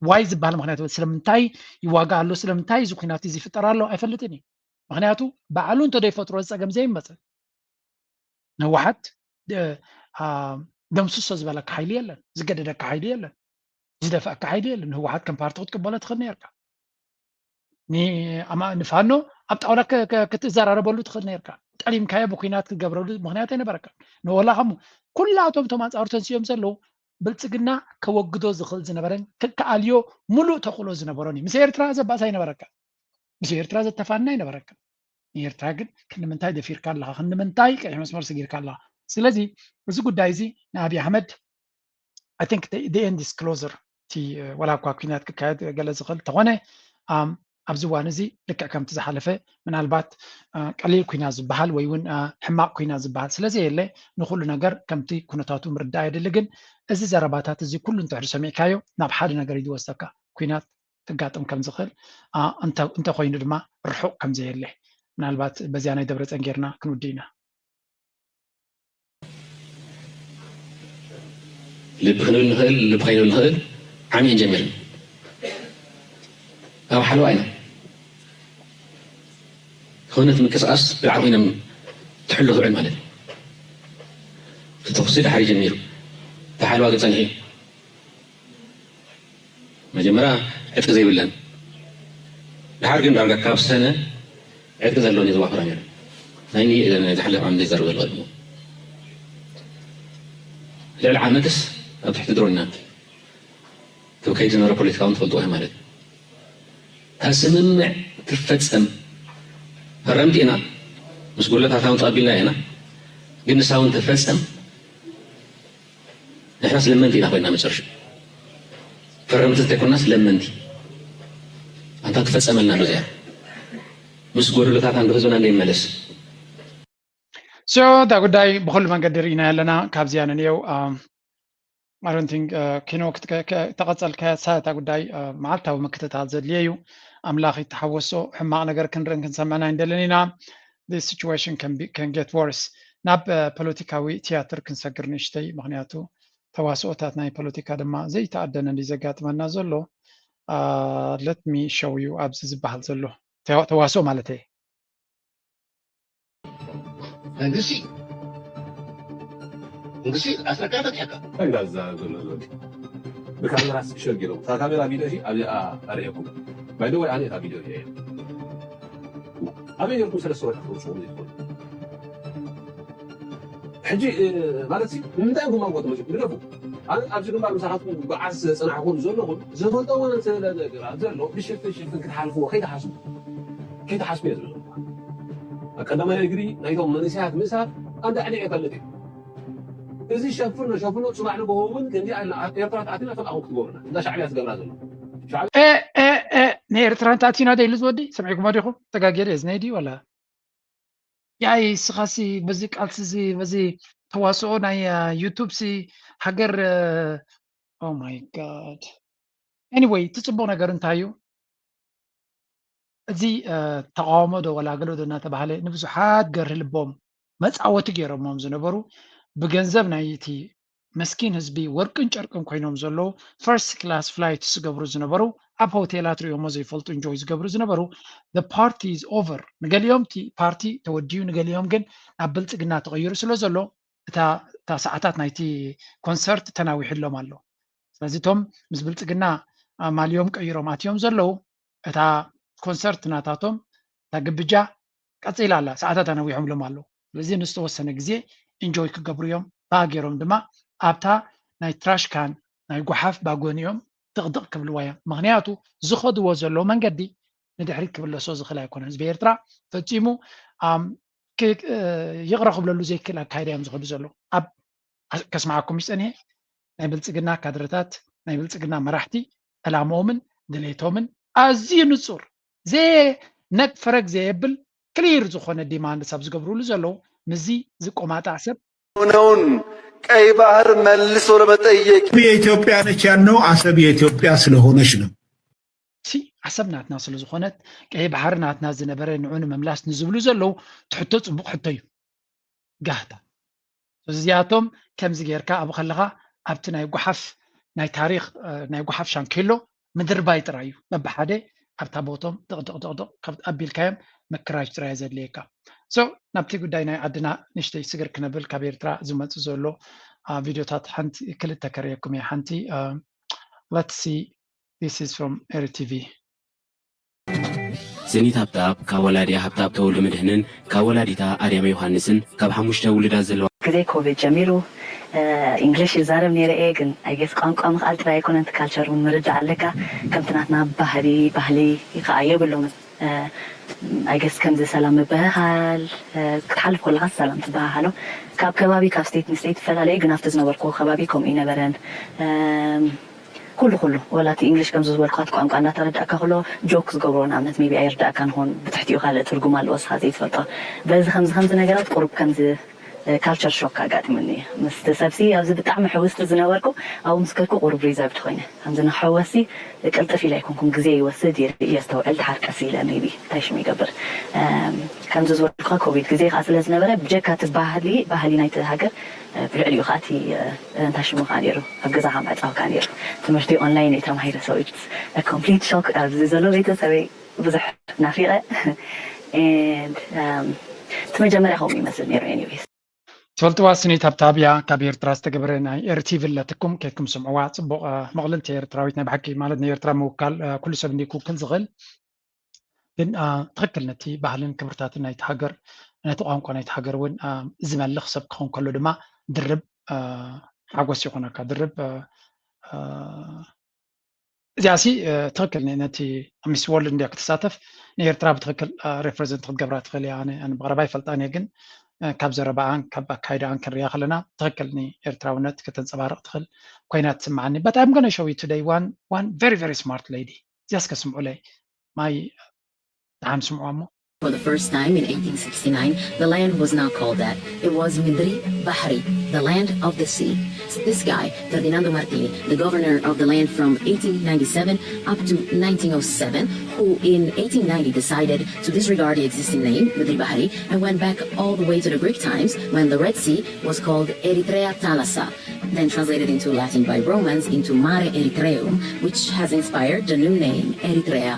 why ዝበሃል ምክንያት ስለምንታይ ይዋጋ ኣሎ ስለምንታይ እዚ ኩናት እዚ ይፍጠር ኣሎ ኣይፈልጥን እዩ። ምክንያቱ ባዕሉ እንተደይፈጥሮ ዝፀገም ዘይመፅእ ንህወሓት ደምስሶ ዝበለካ ሓይሊ የለን፣ ዝገደደካ ሓይሊ የለን፣ ዝደፈአካ ሓይሊ የለን። ንህወሓት ከም ፓርቲ ክትቅበሎ ትኽእል ነርካ። ንፋኖ ኣብ ጣውላ ክትዘራረበሉ ትኽእል ነርካ። ጠሊምካዮ ብኩናት ክትገብረሉ ምክንያት ኣይነበረካ። ንወላ ከም ኩላቶም እቶም ኣንፃሩ ተንስዮም ዘለዉ ብልፅግና ከወግዶ ዝኽእል ዝነበረን ክከኣልዮ ሙሉእ ተኽእሎ ዝነበሮን እዩ። ምስ ኤርትራ ዘባእስ ኣይነበረካ። ምስ ኤርትራ ዘተፋንና ኣይነበረካ። ንኤርትራ ግን ክንምንታይ ደፊርካ ኣለኻ? ክንምንታይ ቀይሕ መስመር ሰጊርካ ኣለኻ? ስለዚ እዚ ጉዳይ እዚ ንኣብይ ኣሕመድ I think the end is closer። እቲ ወላ እኳ ኩናት ክካየድ ገለ ዝኽእል እንተኾነ ኣብዚ እዋን እዚ ልክዕ ከምቲ ዝሓለፈ ምናልባት ቀሊል ኩናት ዝበሃል ወይ እውን ሕማቕ ኩናት ዝበሃል ስለዘየለ ንኩሉ ነገር ከምቲ ኩነታቱ ምርዳእ የድሊ። ግን እዚ ዘረባታት እዚ ኩሉ እንተሕሪ ሰሚዕካዮ ናብ ሓደ ነገር እዩ ዝወስደካ። ኩናት ክጋጥም ከም ዝኽእል እንተኮይኑ ድማ ርሑቕ ከም ዘየለ ምናልባት በዚኣ ናይ ደብረፅዮን ጌርና ክንውድእ ኢና። ልቢ ክንብል ንኽእል፣ ልቢ ከይንብል ንኽእል። ዓሚቕን ጀሚርን ኣብ ሓለዋ ኢና። ዝኾነ እቲ ምንቅስቃስ ብዓቕሚኖም ትሕሉ ትውዕል ማለት እዩ። እቲ ተኹሲ ድሓር ጀሚሩ እቲ ሓለዋ ግን ጸኒሑ እዩ። መጀመርያ ዕጥቂ ዘይብለን ድሓር ግን ዳርጋ ካብ ሰነ ዕጥቂ ዘለወን እየ ዘዋፍራ ነይረ። ናይ ንየ ኢለን ናይ ዝሓለፈ ዓመት ዘይዛረብ ዘሎ ቅድሚኡ። ልዕሊ ዓመትስ ኣብ ትሕቲ ድሮን ኢና። እቲ ከይዲ ዝነበረ ፖለቲካ እውን ትፈልጥዎ ኢኹም ማለት እዩ። እታ ስምምዕ ትፈፀም ፈረምቲ ኢና፣ ምስ ጉድለታታ እውን ተቐቢልና ኢና፣ ግን ንሳ እውን ትፈፀም ንሕናስ ለመንቲ ኢና ኮይና መጨረሻ ፈረምቲ እንተይኮናስ ለመንቲ ኣንታ ትፈፀመልና ዶ እዚኣ ምስ ጎደሎታታ እንዶ ህዝብና እንደይመለስ so እታ ጉዳይ ብኩሉ መንገዲ ርኢና ኣለና ካብዚኣ ንንየው I don't think ኪኖ ተቐፀልካያ እታ ጉዳይ መዓልታዊ ምክትታል ዘድልየ እዩ። ኣምላኽ ይተሓወሶ። ሕማቕ ነገር ክንርእን ክንሰምዕን ኣይንደልን ኢና። This situation can, be, can get worse። ናብ ፖለቲካዊ ትያትር ክንሰግር ንእሽተይ፣ ምክንያቱ ተዋስኦታት ናይ ፖለቲካ ድማ ዘይተኣደነ እንዲ ዘጋጥመና ዘሎ። Let me show you ኣብዚ ዝበሃል ዘሎ ተዋስኦ ማለት እየ። መንግስቲ መንግስቲ ኣስረካ ፈትሐካ እንታይ እንዳዛ ዘሎ ዘሎ ብካሜራ ስክሸር ገይሮም እታ ካሜራ ቪድዮ እዚ ኣብዚኣ ኣርእየኩም ባይደ ወይ ኣነ እታ ቪድዮ እየ ኣበይ ነርኩም ሰለስተ ወርሒ ክውፅኡ ዘይትኽእሉ ሕጂ ማለት ሲ ንምንታይ ጉማን ቆጥ መፂ ግደፉ ኣነ ኣብዚ ግንባር ምሳኻትኩም ጉዓዝ ዝፀናሕኩን ዘለኹን ዝፈልጠዎ ስለ ነገራት ዘሎ ብሽፍን ሽፍን ክትሓልፍዎ ከይትሓስቡ ከይትሓስቡ እየ ዝብለኩም ቀዳማይ እግሪ ናይቶም መንእሰያት ምእሳር ኣንዳዕዲዕ የፈልጥ እዩ። እዚ ሸፍኖ ሸፍኖ ፅባሕ ንግሆ እውን ከምዚ ኣለ ኣብ ኤርትራ ተኣቲና ከም ዓኹም ክትገብሩና እንዳ ሻዕብያ ትገብራ ዘሎ። ሻዕብያ ንኤርትራ እንተኣቲና ዶ ኢሉ ዝወዲ ሰሚዕኩሞ ዲኹም? ተጋጌ ድየ ዝነይ ድዩ ወላ ያይ ስኻሲ በዚ ቃልሲ እዚ በዚ ተዋስኦ ናይ ዩቱብ ሲ ሃገር oh my god anyway እቲ ፅቡቅ ነገር እንታይ እዩ? እዚ ተቃውሞ ዶ ወላ ገለ ዶ እናተባሃለ ንብዙሓት ገርሂ ልቦም መፃወቲ ገይሮሞም ዝነበሩ ብገንዘብ ናይ እቲ መስኪን ህዝቢ ወርቅን ጨርቅን ኮይኖም ዘለዉ፣ ፈርስት ክላስ ፍላይት ዝገብሩ ዝነበሩ፣ ኣብ ሆቴላት ሪኦሞ ዘይፈልጡ እንጆይ ዝገብሩ ዝነበሩ፣ the party is over። ንገሊኦም እቲ ፓርቲ ተወዲኡ፣ ንገሊኦም ግን ናብ ብልጽግና ተቐይሩ ስለ ዘሎ እታ እታ ሰዓታት ናይቲ ኮንሰርት ተናዊሕሎም ኣሎ። ስለዚ እቶም ምስ ብልጽግና ማልዮም ቀይሮም ኣትዮም ዘለዉ፣ እታ ኮንሰርት ናታቶም እታ ግብጃ ቀጺላ ኣላ፣ ሰዓታት ኣነዊሖምሎም ኣለዉ። ስለዚ ንዝተወሰነ ግዜ ኢንጆይ ክገብሩ እዮም። ብኣ ገይሮም ድማ ኣብታ ናይ ትራሽ ካን ናይ ጓሓፍ ባጎኒ እዮም ድቕድቕ ክብልዋ እዮም። ምኽንያቱ ዝኸድዎ ዘለዉ መንገዲ ንድሕሪት ክብለሶ ዝኽእል ኣይኮነን። ህዝቢ ኤርትራ ፈጺሙ ይቕረ ክብለሉ ዘይክእል ኣካይዳ እዮም ዝኸዱ ዘለዉ። ኣብ ከስምዓኩም ይጸንሔ ናይ ብልጽግና ካድረታት ናይ ብልጽግና መራሕቲ ዕላምኦምን ድሌቶምን ኣዝዩ ንጹር፣ ዘየ ነግ ፈረግ ዘየብል ክሊር ዝኾነ ዲማንድ ሳብ ዝገብሩሉ ዘለዉ፣ ምስዚ ዝቆማጣዕ ሰብ ሆነውን ቀይ ባህር መልሶ ለመጠየቅ የኢትዮጵያ ነች ያልነው አሰብ የኢትዮጵያ ስለሆነች ነው። ሲ ዓሰብ ናትና ስለ ዝኾነት ቀይ ባሕሪ ናትና ዝነበረ ንዑ ንምምላስ ንዝብሉ ዘለዉ ትሕቶ ጽቡቕ ሕቶ እዩ። ጋህታ እዚኣቶም ከምዚ ጌርካ ኣብ ከለኻ ኣብቲ ናይ ጓሓፍ ናይ ታሪኽ ናይ ጓሓፍ ሻንኬሎ ምድርባይ ጥራይ እዩ። በብሓደ ኣብታ ቦቶም ጥቕጥቕጥቕጥቕ ኣቢልካዮም ምክራጅ ጥራይ ዘድልየካ። ሶ ናብቲ ጉዳይ ናይ ዓድና ንሽተይ ስግር ክነብል ካብ ኤርትራ ዝመፁ ዘሎ ቪዲዮታት ሓንቲ ክልተ ከርእየኩም እየ። ሓንቲ let's see this is from Eri T V። ስኒት ሃብታብ ካብ ወላዲኣ ሃብታብ ተወልደ መድህንን ካብ ወላዲታ ኣርያም ዮሃንስን ካብ ሓሙሽተ ውሉዳት ዘለዋ ግዜ ኮቪድ ጀሚሩ ኢንግሊሽ ይዛረብ ነይረ እየ፣ ግን ኣይገስ ቋንቋ ምኽኣል ጥራይ ኣይኮነን፣ እቲ ካልቸር እውን ምርዳእ ኣለካ። ከምቲ ናትና ባህሊ ባህሊ ከዓ የብሎምን። ኣይገስ ከምዚ ሰላም ምብህሃል ክትሓልፍ ከለካ ሰላም ትበሃሃሎ። ካብ ከባቢ ካብ ስቴት ንስቴት ይፈላለዩ፣ ግን ኣብቲ ዝነበርኩ ከባቢ ከምኡ ይነበረን። ኩሉ ኩሉ ወላ እቲ ኢንግሊሽ ከምዚ ዝበልኳት ቋንቋ እናተረዳእካ ከሎ ጆክ ዝገብሮ ንኣብነት ሜቢ ኣይርዳእካ ንኾን ብትሕቲኡ ካልእ ትርጉም ኣለዎ እስኻ ዘይትፈልጦ። በዚ ከምዚ ከምዚ ነገራት ቁሩብ ከምዚ ካልቸር ሾክ ኣጋጢሙኒ እዩ። ምስቲ ሰብሲ ኣብዚ ብጣዕሚ ሕውስቲ ዝነበርኩ ኣብኡ ምስ ከድኩ ቁሩብ ሪዘርቭድ ኮይነ ከምዚ ንክሕወሲ ቅልጥፍ ኢለ ኣይኮንኩን ግዜ ይወስድ የስተውዕል ድሓር ቀስ ኢለ ሜቢ እንታይ ሽም ይገብር ከምዚ ዝበልኩካ ኮቪድ ግዜ ከዓ ስለ ዝነበረ ብጀካ እቲ ባህሊ ባህሊ ናይቲ ሃገር ብልዕሊኡ ከዓ እቲ እንታይ ሽሙ ከዓ ነይሩ ኣብ ገዛኻ ምዕፃው ከዓ ነይሩ ትምህርቲ ኦንላይን እየ ተማሂረ so it's a complete shock ኣብዚ ዘሎ ቤተሰበይ ብዙሕ ናፊቐ and እቲ መጀመርያ ከምኡ ይመስል ነይሩ anyways ትፈልጥዋ ስኒት ኣብታ ኣብያ ካብ ኤርትራ ዝተገበረ ናይ ኤርቲቪ ኣለትኩም ከድኩም ስምዕዋ ፅቡቕ መቕልልቲ ኤርትራዊት ናይ ብሓቂ ማለት ንኤርትራ ምውካል ኩሉ ሰብ እንዲ ክውክል ዝኽእል ግን ትኽክል ነቲ ባህልን ክብርታትን ናይቲ ሃገር ነቲ ቋንቋ ናይቲ ሃገር እውን ዝመልኽ ሰብ ክኸውን ከሎ ድማ ድርብ ሓጎስ ይኾነካ ድርብ እዚኣ ሲ ትኽክል ነቲ ሚስ ወርልድ እንዲያ ክትሳተፍ ንኤርትራ ብትኽክል ሬፕሬዘንት ክትገብራ ትኽእል እያ ኣነ ብቐረባ ይፈልጣን እየ ግን ካብ ዘረባኣን ካብ ኣካይዳኣን ክንሪያ ከለና ትኽክል ንኤርትራውነት ከተንፀባርቕ ትኽእል ኮይና ትስምዓኒ but I'm gonna show you today one one very very smart lady እዚያስ ከስምዑለይ ማይ ደሓን ስምዑዋ እሞ For the first time in eighteen sixty-nine, the land was not called that. It was Midri Bahri, the land of the sea. It's this guy, Ferdinando Martini, the governor of the land from eighteen ninety-seven up to nineteen oh seven, who in eighteen ninety decided to disregard the existing name, Midri Bahri, and went back all the way to the Greek times when the Red Sea was called Eritrea Thalassa, then translated into Latin by Romans into Mare Erythraeum, which has inspired the new name Eritrea.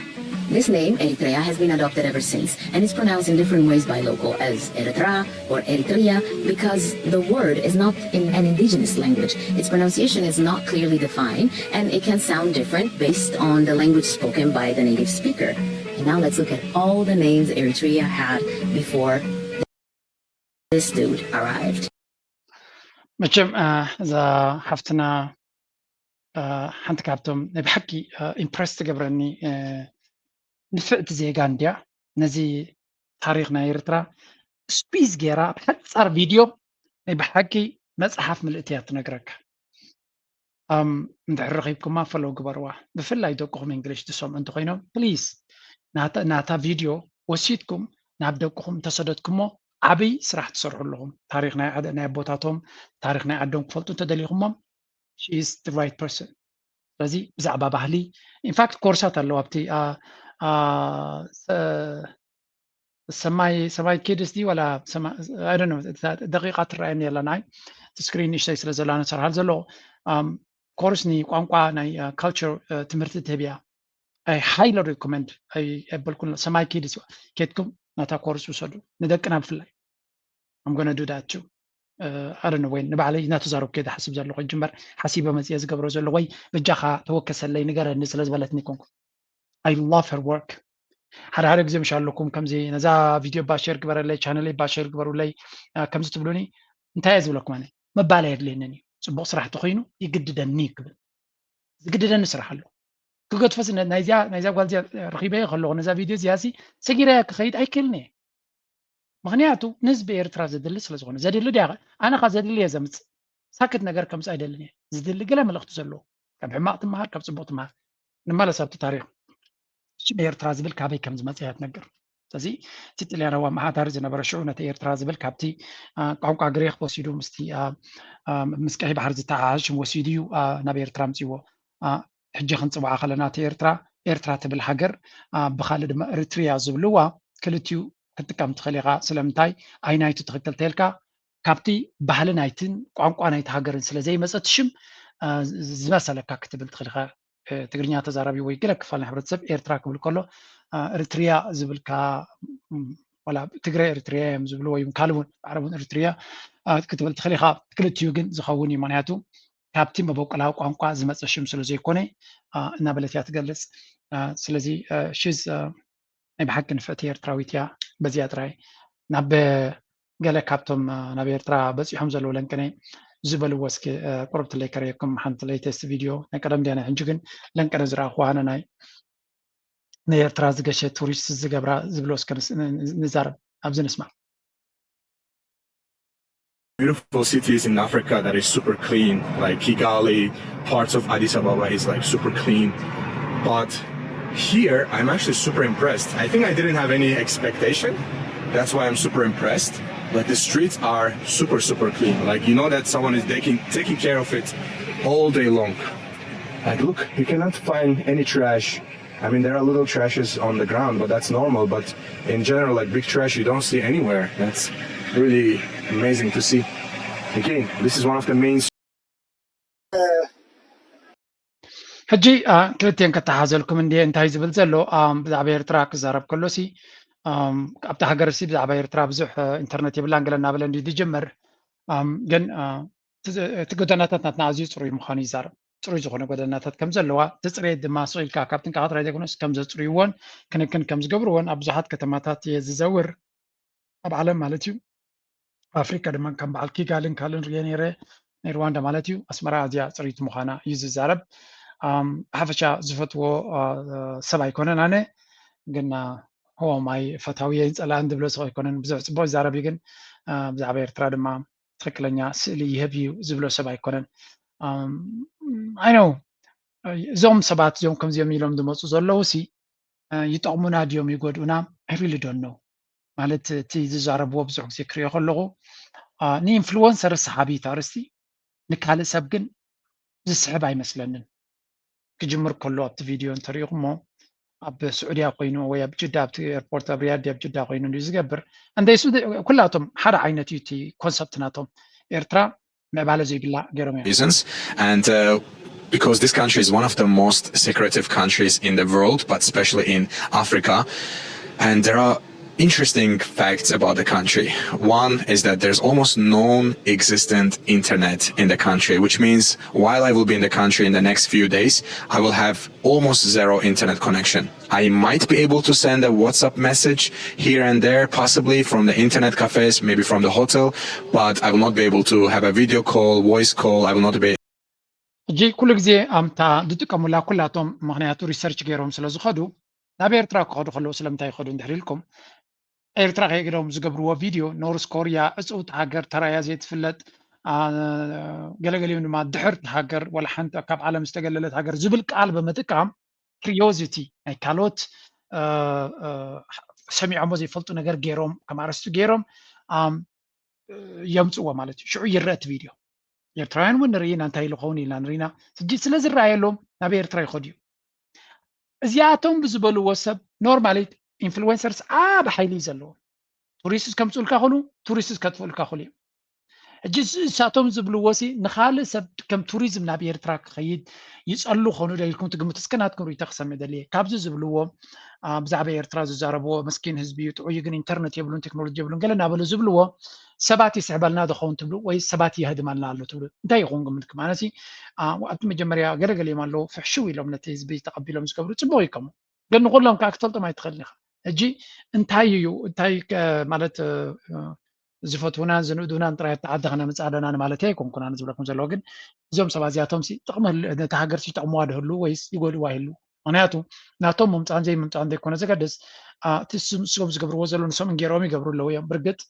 This name, Eritrea, has been adopted ever since and is pronounced in different ways by local as Eritra or Eritrea because the word is not in an indigenous language. Its pronunciation is not clearly defined and it can sound different based on the language spoken by the native speaker. And now let's look at all the names Eritrea had before this dude arrived. መቸም እዛ ሓፍትና ሓንቲ ካብቶም ናይ ብሓቂ ኢምፕረስ ትገብረኒ ንፍዕቲ ዜጋ እንድያ ነዚ ታሪክ ናይ ኤርትራ ስፒዝ ገይራ ኣብ ሓፃር ቪድዮ ናይ ብሓቂ መፅሓፍ ምልእቲ እያ ትነግረካ እንድሕር ረኺብኩማ ፈለው ግበርዋ ብፍላይ ደቅኹም እንግሊሽ ዝሰምዑ እንተኮይኖም ፕሊዝ ናታ ቪድዮ ወሲድኩም ናብ ደቅኹም እንተሰደድኩሞ ዓብይ ስራሕ ትሰርሑ ኣለኹም ታሪክ ናይ ኣቦታቶም ታሪክ ናይ ዓዶም ክፈልጡ እንተደሊኹሞም she is the right person ስለዚ ብዛዕባ ባህሊ ኢንፋክት ኮርሳት ኣለዉ ኣብቲ ሰማይ ሰማይ ኪድስ ድዩ ዋላ ደቂቃ ትረኣየኒ የላ ናይ እቲ ስክሪን ንእሽተይ ስለ ዘላ ነሰርሃል ዘለኹ ኮርስ ንቋንቋ ናይ ካልቸር ትምህርቲ ትህብ እያ። I highly recommend ኣይበልኩን። ሰማይ ኪድ ኬድኩም ናታ ኮርስ ውሰዱ፣ ንደቅና ብፍላይ። I'm gonna do that too። ኣደነ ወይ ንባዕለይ እናተዛረብኩ እየ ዝሓስብ ዘለኹ። ጅመር ሓሲበ መፅየ ዝገብሮ ዘለኹ ወይ በጃኻ ተወከሰለይ ንገረኒ ስለ ዝበለትኒ ይኮንኩ። I love her work። ሓደ ሓደ ግዜ ምሽ ኣለኩም ከምዚ ነዛ ቪድዮ ባሸር ግበረለይ፣ ቻነለይ ባሸር ግበሩለይ ከምዚ ትብሉኒ እንታይ እየ ዝብለኩም? ኣነ መባል ኣየድልየንን እዩ። ፅቡቕ ስራሕ ተኮይኑ ይግድደኒ ክብል ዝግድደኒ ስራሕ ኣሎ። ክገድፎ ናይዚኣ ናይዚኣ ጓል እዚኣ ረኺበዮ ከለኹ ነዛ ቪድዮ እዚኣ ሲ ሰጊረያ ክኸይድ ኣይክእልን እየ። ምክንያቱ ንህዝቢ ኤርትራ ዘድሊ ስለ ዝኾነ ዘድሊ ድያ ኣነ ካ ዘድሊ እየ ዘምፅእ ሳክት ነገር ከምፅ ኣይደልን እየ። ዝድሊ ገለ መልእኽቲ ዘለዎ ካብ ሕማቕ ትመሃር ካብ ፅቡቕ ትመሃር። ንመለስ ኣብቲ ታሪኽ ሽም ኤርትራ ዝብል ካበይ ከም ዝመፀ እያ ትነግር። ስለዚ እቲ ጥልያናዊ ኣመሓዳሪ ዝነበረ ሽዑ ነቲ ኤርትራ ዝብል ካብቲ ቋንቋ ግሪክ ወሲዱ ምስቲ ምስ ቀይ ባሕሪ ዝተሓሓዝ ሽም ወሲዱ እዩ ናብ ኤርትራ ኣምፅዎ። ሕጂ ክንፅውዓ ከለና እቲ ኤርትራ ኤርትራ ትብል ሃገር ብካልእ ድማ እርትርያ ዝብልዋ ክልቲኡ ክትጥቀም ትኽእል ኢኻ። ስለምንታይ ኣይናይቱ ትኽክል ተልካ ካብቲ ባህሊ ናይትን ቋንቋ ናይቲ ሃገርን ስለ ዘይመፀት ሽም ዝመሰለካ ክትብል ትኽእል ኢኻ። ትግርኛ ተዛራቢ ወይ ገለ ክፋል ናይ ሕብረተሰብ ኤርትራ ክብል ከሎ እርትርያ ዝብልካ ወላ ትግረ እርትርያ እዮም ዝብሉ ወይ ካልእ እውን ዓረብ እውን እርትርያ ክትብል ትኽእል ኢኻ። ክልቲኡ ግን ዝኸውን እዩ። ምክንያቱ ካብቲ መበቆላዊ ቋንቋ ዝመፀ ሽም ስለ ዘይኮነ እናበለት እያ ትገልፅ። ስለዚ ሽዝ ናይ ብሓቂ ንፍዕቲ ኤርትራዊት እያ። በዚኣ ጥራይ ናብ ገለ ካብቶም ናብ ኤርትራ በፂሖም ዘለዉ ለንቅነ ዝበልዎ እስኪ ቁርብትለይ ከርእየኩም ሓንቲ ሌተስት ቪድዮ ናይ ቀደም ድያ ናይ ሕጂ ግን ለንቅነ ዝረኣኹዋ ኣነ ናይ ንኤርትራ ዝገሸ ቱሪስት ዝገብራ ዝብሎ እስከ ንዛረብ ኣብዚ ንስማዕ። Beautiful cities in Africa that is super clean, like Kigali, parts of Addis Ababa is like super clean. But here, I'm actually super impressed. I think I didn't have any expectation. That's why I'm super impressed. But the streets are super, super clean. Like, you know that someone is taking, taking care of it all day long. Like, look, you cannot find any trash. I mean, there are little trashes on the ground, but that's normal. But in general, like big trash, you don't see anywhere. That's really amazing to see. Again, this is one of the main. ሕጂ ክልቲኤን ከተሓዘልኩም እንዲ እንታይ ዝብል ዘሎ ብዛዕባ ኤርትራ ክዛረብ ከሎ ሲ ኣብቲ ሃገር ሲ ብዛዕባ ኤርትራ ብዙሕ ኢንተርነት የብላን ገለ እናበለ እንዲ ዝጅምር ግን እቲ ጎደናታት ናትና ኣዝዩ ፅሩይ ምዃኑ ይዛረብ። ፅሩይ ዝኾነ ጎደናታት ከም ዘለዋ እቲ ፅሬት ድማ ስቕ ኢልካ ካብ ጥንቃቐ ጥራይ ዘይኮነስ ከም ዘፅርይዎን ክንክን ከም ዝገብርዎን ኣብ ብዙሓት ከተማታት እየ ዝዘውር ኣብ ዓለም ማለት እዩ። ኣፍሪካ ድማ ከም በዓል ኪጋልን ካልእን ርየ ነይረ ናይ ሩዋንዳ ማለት እዩ። ኣስመራ ኣዝያ ፅርይቲ ምዃና እዩ ዝዛረብ። ብሓፈሻ ዝፈትዎ ሰብ ኣይኮነን ኣነ ግን ሆማይ ፈታዊ የይፀላእን ዝብሎ ሰብ ኣይኮነን። ብዙሕ ፅቡቅ ይዛረብ እዩ ግን ብዛዕባ ኤርትራ ድማ ትኽክለኛ ስእሊ ይህብ እዩ ዝብሎ ሰብ ኣይኮነን። ኣይነው እዞም ሰባት እዚኦም ከምዚኦም ኢሎም ዝመፁ ዘለዉ ሲ ይጠቕሙና ድዮም ይጎድኡና? I really don't know። ማለት እቲ ዝዛረብዎ ብዙሕ ግዜ ክሪኦ ከለኹ ንኢንፍሉወንሰር ሰሓቢት ኣርእስቲ ንካልእ ሰብ ግን ዝስሕብ ኣይመስለንን። ክጅምር ከሎ ኣብቲ ቪድዮ እንተሪኢኹሞ ኣብ ስዑድያ ኮይኑ ወይ ኣብ ጅዳ ኣብቲ ኤርፖርት ኣብ ሪያድ ኣብ ጅዳ ኮይኑ እንዲዩ ዝገብር እንደይሱ ኩላቶም ሓደ ዓይነት እዩ እቲ ኮንሰፕት ናቶም ኤርትራ ምዕባለ ዘይብላ ገይሮም እዮም reasons and uh, because this country is one of the most secretive countries in the world but especially in Africa and there are interesting facts about the country. One is that there's almost non-existent internet in the country, which means while I will be in the country in the next few days, I will have almost zero internet connection. I might be able to send a WhatsApp message here and there, possibly from the internet cafes, maybe from the hotel, but I will not be able to have a video call, voice call. I will not be ሕጂ ኩሉ ግዜ ኣምታ ዝጥቀሙላ ኩላቶም ምክንያቱ ሪሰርች ገይሮም ስለ ዝኸዱ ናብ ኤርትራ ክኸዱ ከለዉ ስለምንታይ ይኸዱ እንድሕር ኢልኩም ኤርትራ ከይግዶም ዝገብርዎ ቪድዮ ኖርስ ኮርያ እፅውቲ ሃገር ተራያ ዘይትፍለጥ ገለገሊኦም ድማ ድሕርቲ ሃገር ወላ ሓንቲ ካብ ዓለም ዝተገለለት ሃገር ዝብል ቃል ብምጥቃም ክሪዮዚቲ ናይ ካልኦት ሰሚዖሞ ዘይፈልጡ ነገር ገይሮም ከም ኣረስቱ ገይሮም የምፅዎ ማለት እዩ ሽዑ ይረአ እቲ ቪድዮ ኤርትራውያን እውን ንርኢ ኢና እንታይ ዝኸውን ኢልና ንርኢና ስለ ዝረኣየሎም ናብ ኤርትራ ይኸዱ እዩ እዚኣቶም ብዝበልዎ ሰብ ኖርማሊ ኢንፍሉወንሰርስ ዓብ ሓይሊ እዩ ዘለዎም ቱሪስትስ ከምፅኡልካ ክሉ ቱሪስትስ ከጥፍኡልካ ክሉ እዮም ሕጂ እሳቶም ዝብልዎ ሲ ንኻልእ ሰብ ከም ቱሪዝም ናብ ኤርትራ ክኸይድ ይጸሉ ኾኑ ዶ ኢልኩም ትግምቱ? እስከ ናትኩም ርእይቶ ክሰምዕ ደልየ። ካብዚ ዝብልዎ ብዛዕባ ኤርትራ ዝዛረብዎ መስኪን ህዝቢ እዩ፣ ጥዑይ ግን ኢንተርነት የብሉን፣ ቴክኖሎጂ የብሉን፣ ገለ እናበሉ ዝብልዎ ሰባት ይስሕበልና ዝኸውን ትብሉ ወይ ሰባት ይህድመልና ኣሎ ትብሉ? እንታይ ይኸውን ግምትኩም? ኣነሲ ኣብቲ መጀመርያ ገለገሊኦም ኣለዉ ፍሕሽው ኢሎም ነቲ ህዝቢ ተቐቢሎም ዝገብሩ ጽቡቕ ይከሙ ግን ንኩሎም ከዓ ክትፈልጦም ኣይትኽእልን ኢኻ። ሕጂ እንታይ እዩ እንታይ ማለት ዝፈትውናን ዝንእዱናን ጥራይ ተዓዲ ከነምፅእ ኣለና ንማለት ኣይኮንኩን ኣነ ዝብለኩም ዘለዎ ግን እዞም ሰባት እዚኣቶም ጥቕሚ ነቲ ሃገር ይጠቕምዋ ድህሉ ወይስ ይጎድዋ ይህሉ? ምክንያቱ ናቶም ምምፃን ዘይምምፃን ዘይኮነ ዘገድስ እቲ ንሶም ዝገብርዎ ዘሎ ንሶም እንጌሮም ይገብሩ ኣለዉ እዮም። ብርግጥ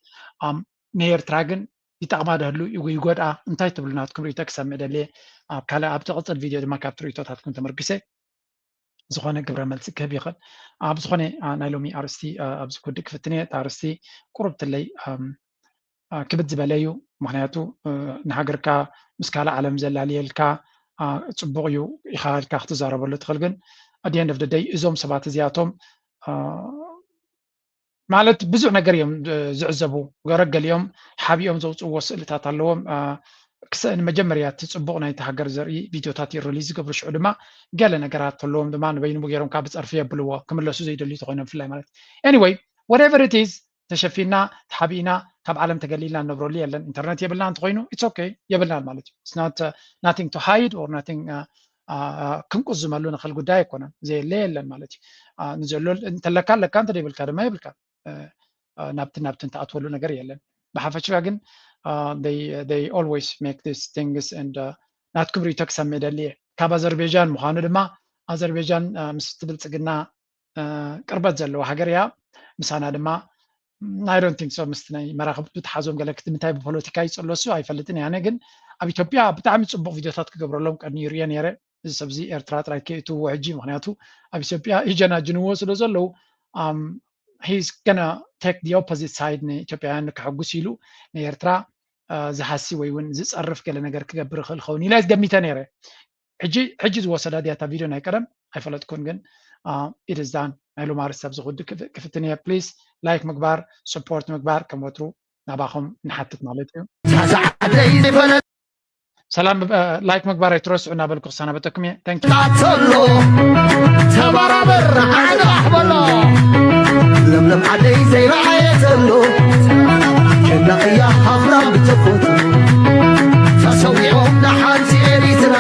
ንኤርትራ ግን ይጠቕማ ድህሉ ይጎድኣ እንታይ ትብሉ ናትኩም ርእይቶ ክሰምዕ ደልየ። ኣብ ካልእ ኣብ ትቕፅል ቪድዮ ድማ ካብቲ ርእይቶታትኩም ተመርኪሰ ዝኾነ ግብረ መልሲ ክህብ ይኽእል። ኣብ ዝኾነ ናይ ሎሚ ኣርእስቲ ኣብዚ ክውድእ ክፍትን እየ። እቲ ኣርእስቲ ቁሩብ ትለይ ክብድ ዝበለ እዩ። ምክንያቱ ንሃገርካ ምስ ካልእ ዓለም ዘላልየልካ ፅቡቕ እዩ ኢኻ ኢልካ ክትዛረበሉ ትኽእል። ግን ኣት ኤንድ ኦፍ ደይ እዞም ሰባት እዚኣቶም ማለት ብዙሕ ነገር እዮም ዝዕዘቡ። ገረገሊኦም ሓቢኦም ዘውፅእዎ ስእልታት ኣለዎም። ክሰእን መጀመርያ እቲ ፅቡቕ ናይቲ ሃገር ዘርኢ ቪድዮታት ሪሊዝ ዝገብሩ ሽዑ ድማ ገለ ነገራት ኣለዎም ድማ ንበይኑ ገይሮም ካብ ፀርፊ የብልዎ ክምለሱ ዘይደልዩ ተኮይኖም ብፍላይ ማለት anyway whatever it is ተሸፊና ተሓቢእና ካብ ዓለም ተገሊልና ንነብረሉ የለን። ኢንተርነት የብልና እንተኮይኑ it's okay የብልናን ማለት እዩ። It's not nothing to hide or nothing ክንቁዝመሉ ንኽእል ጉዳይ ኣይኮነን። ዘየለ የለን ማለት እዩ። ንዘሎ እንተለካ ኣለካ እንተደይብልካ ድማ የብልካ። ናብቲ ናብትን ተኣትወሉ ነገር የለን። ብሓፈሻ ግን they always make this things and ናትኩም ርእይቶ ክሰምዕ ደሊ እየ። ካብ ኣዘርቤጃን ምዃኑ ድማ ኣዘርቤጃን ምስ ብልፅግና ቅርበት ዘለዋ ሃገር እያ። ምሳና ድማ I don't think so ምስቲ ናይ መራኽብ ብትሓዞም ገለ ክቲ ምንታይ ብፖለቲካ ይፅለሱ ኣይፈልጥን እየ። ኣነ ግን ኣብ ኢትዮጵያ ብጣዕሚ ፅቡቕ ቪድዮታት ክገብረሎም ቀኒሩ እየ ነይረ። እዚ ሰብዚ ኤርትራ ጥራይ ከይእትውዎ ሕጂ ምክንያቱ ኣብ ኢትዮጵያ ይጀናጅንዎ ስለ ዘለዉ he's gonna take the opposite side ንኢትዮጵያውያን ከሐጉስ ኢሉ ንኤርትራ ዝሃሲ ወይ እውን ዝፀርፍ ገለ ነገር ክገብር ይኽእል ኸውን ኢለ ገሚተ ነይረ። ሕጂ ሕጂ ዝወሰዳ ድያታ ቪድዮ ናይ ቀደም ኣይፈለጥኩን ግን it is done ናይ ሎማሪ ሰብ ዝኹድ ክፍትን እየ please like ምግባር support ምግባር ከም ወትሩ ናባኹም ንሓትት ማለት እዩ። ሰላም like ምግባር ኣይትረስዑ እናበልኩ ክሰናበተኩም እየ። Thank you። ተሎ ተባራበር ዓንቓሕ በሎ ለምለም ዓደይ ዘይረዓየ ዘሎ ጀናቕያ ሃፍራ ብተፈጥሮ ተሰዊዖም ንሓንቲ ኤሪትራ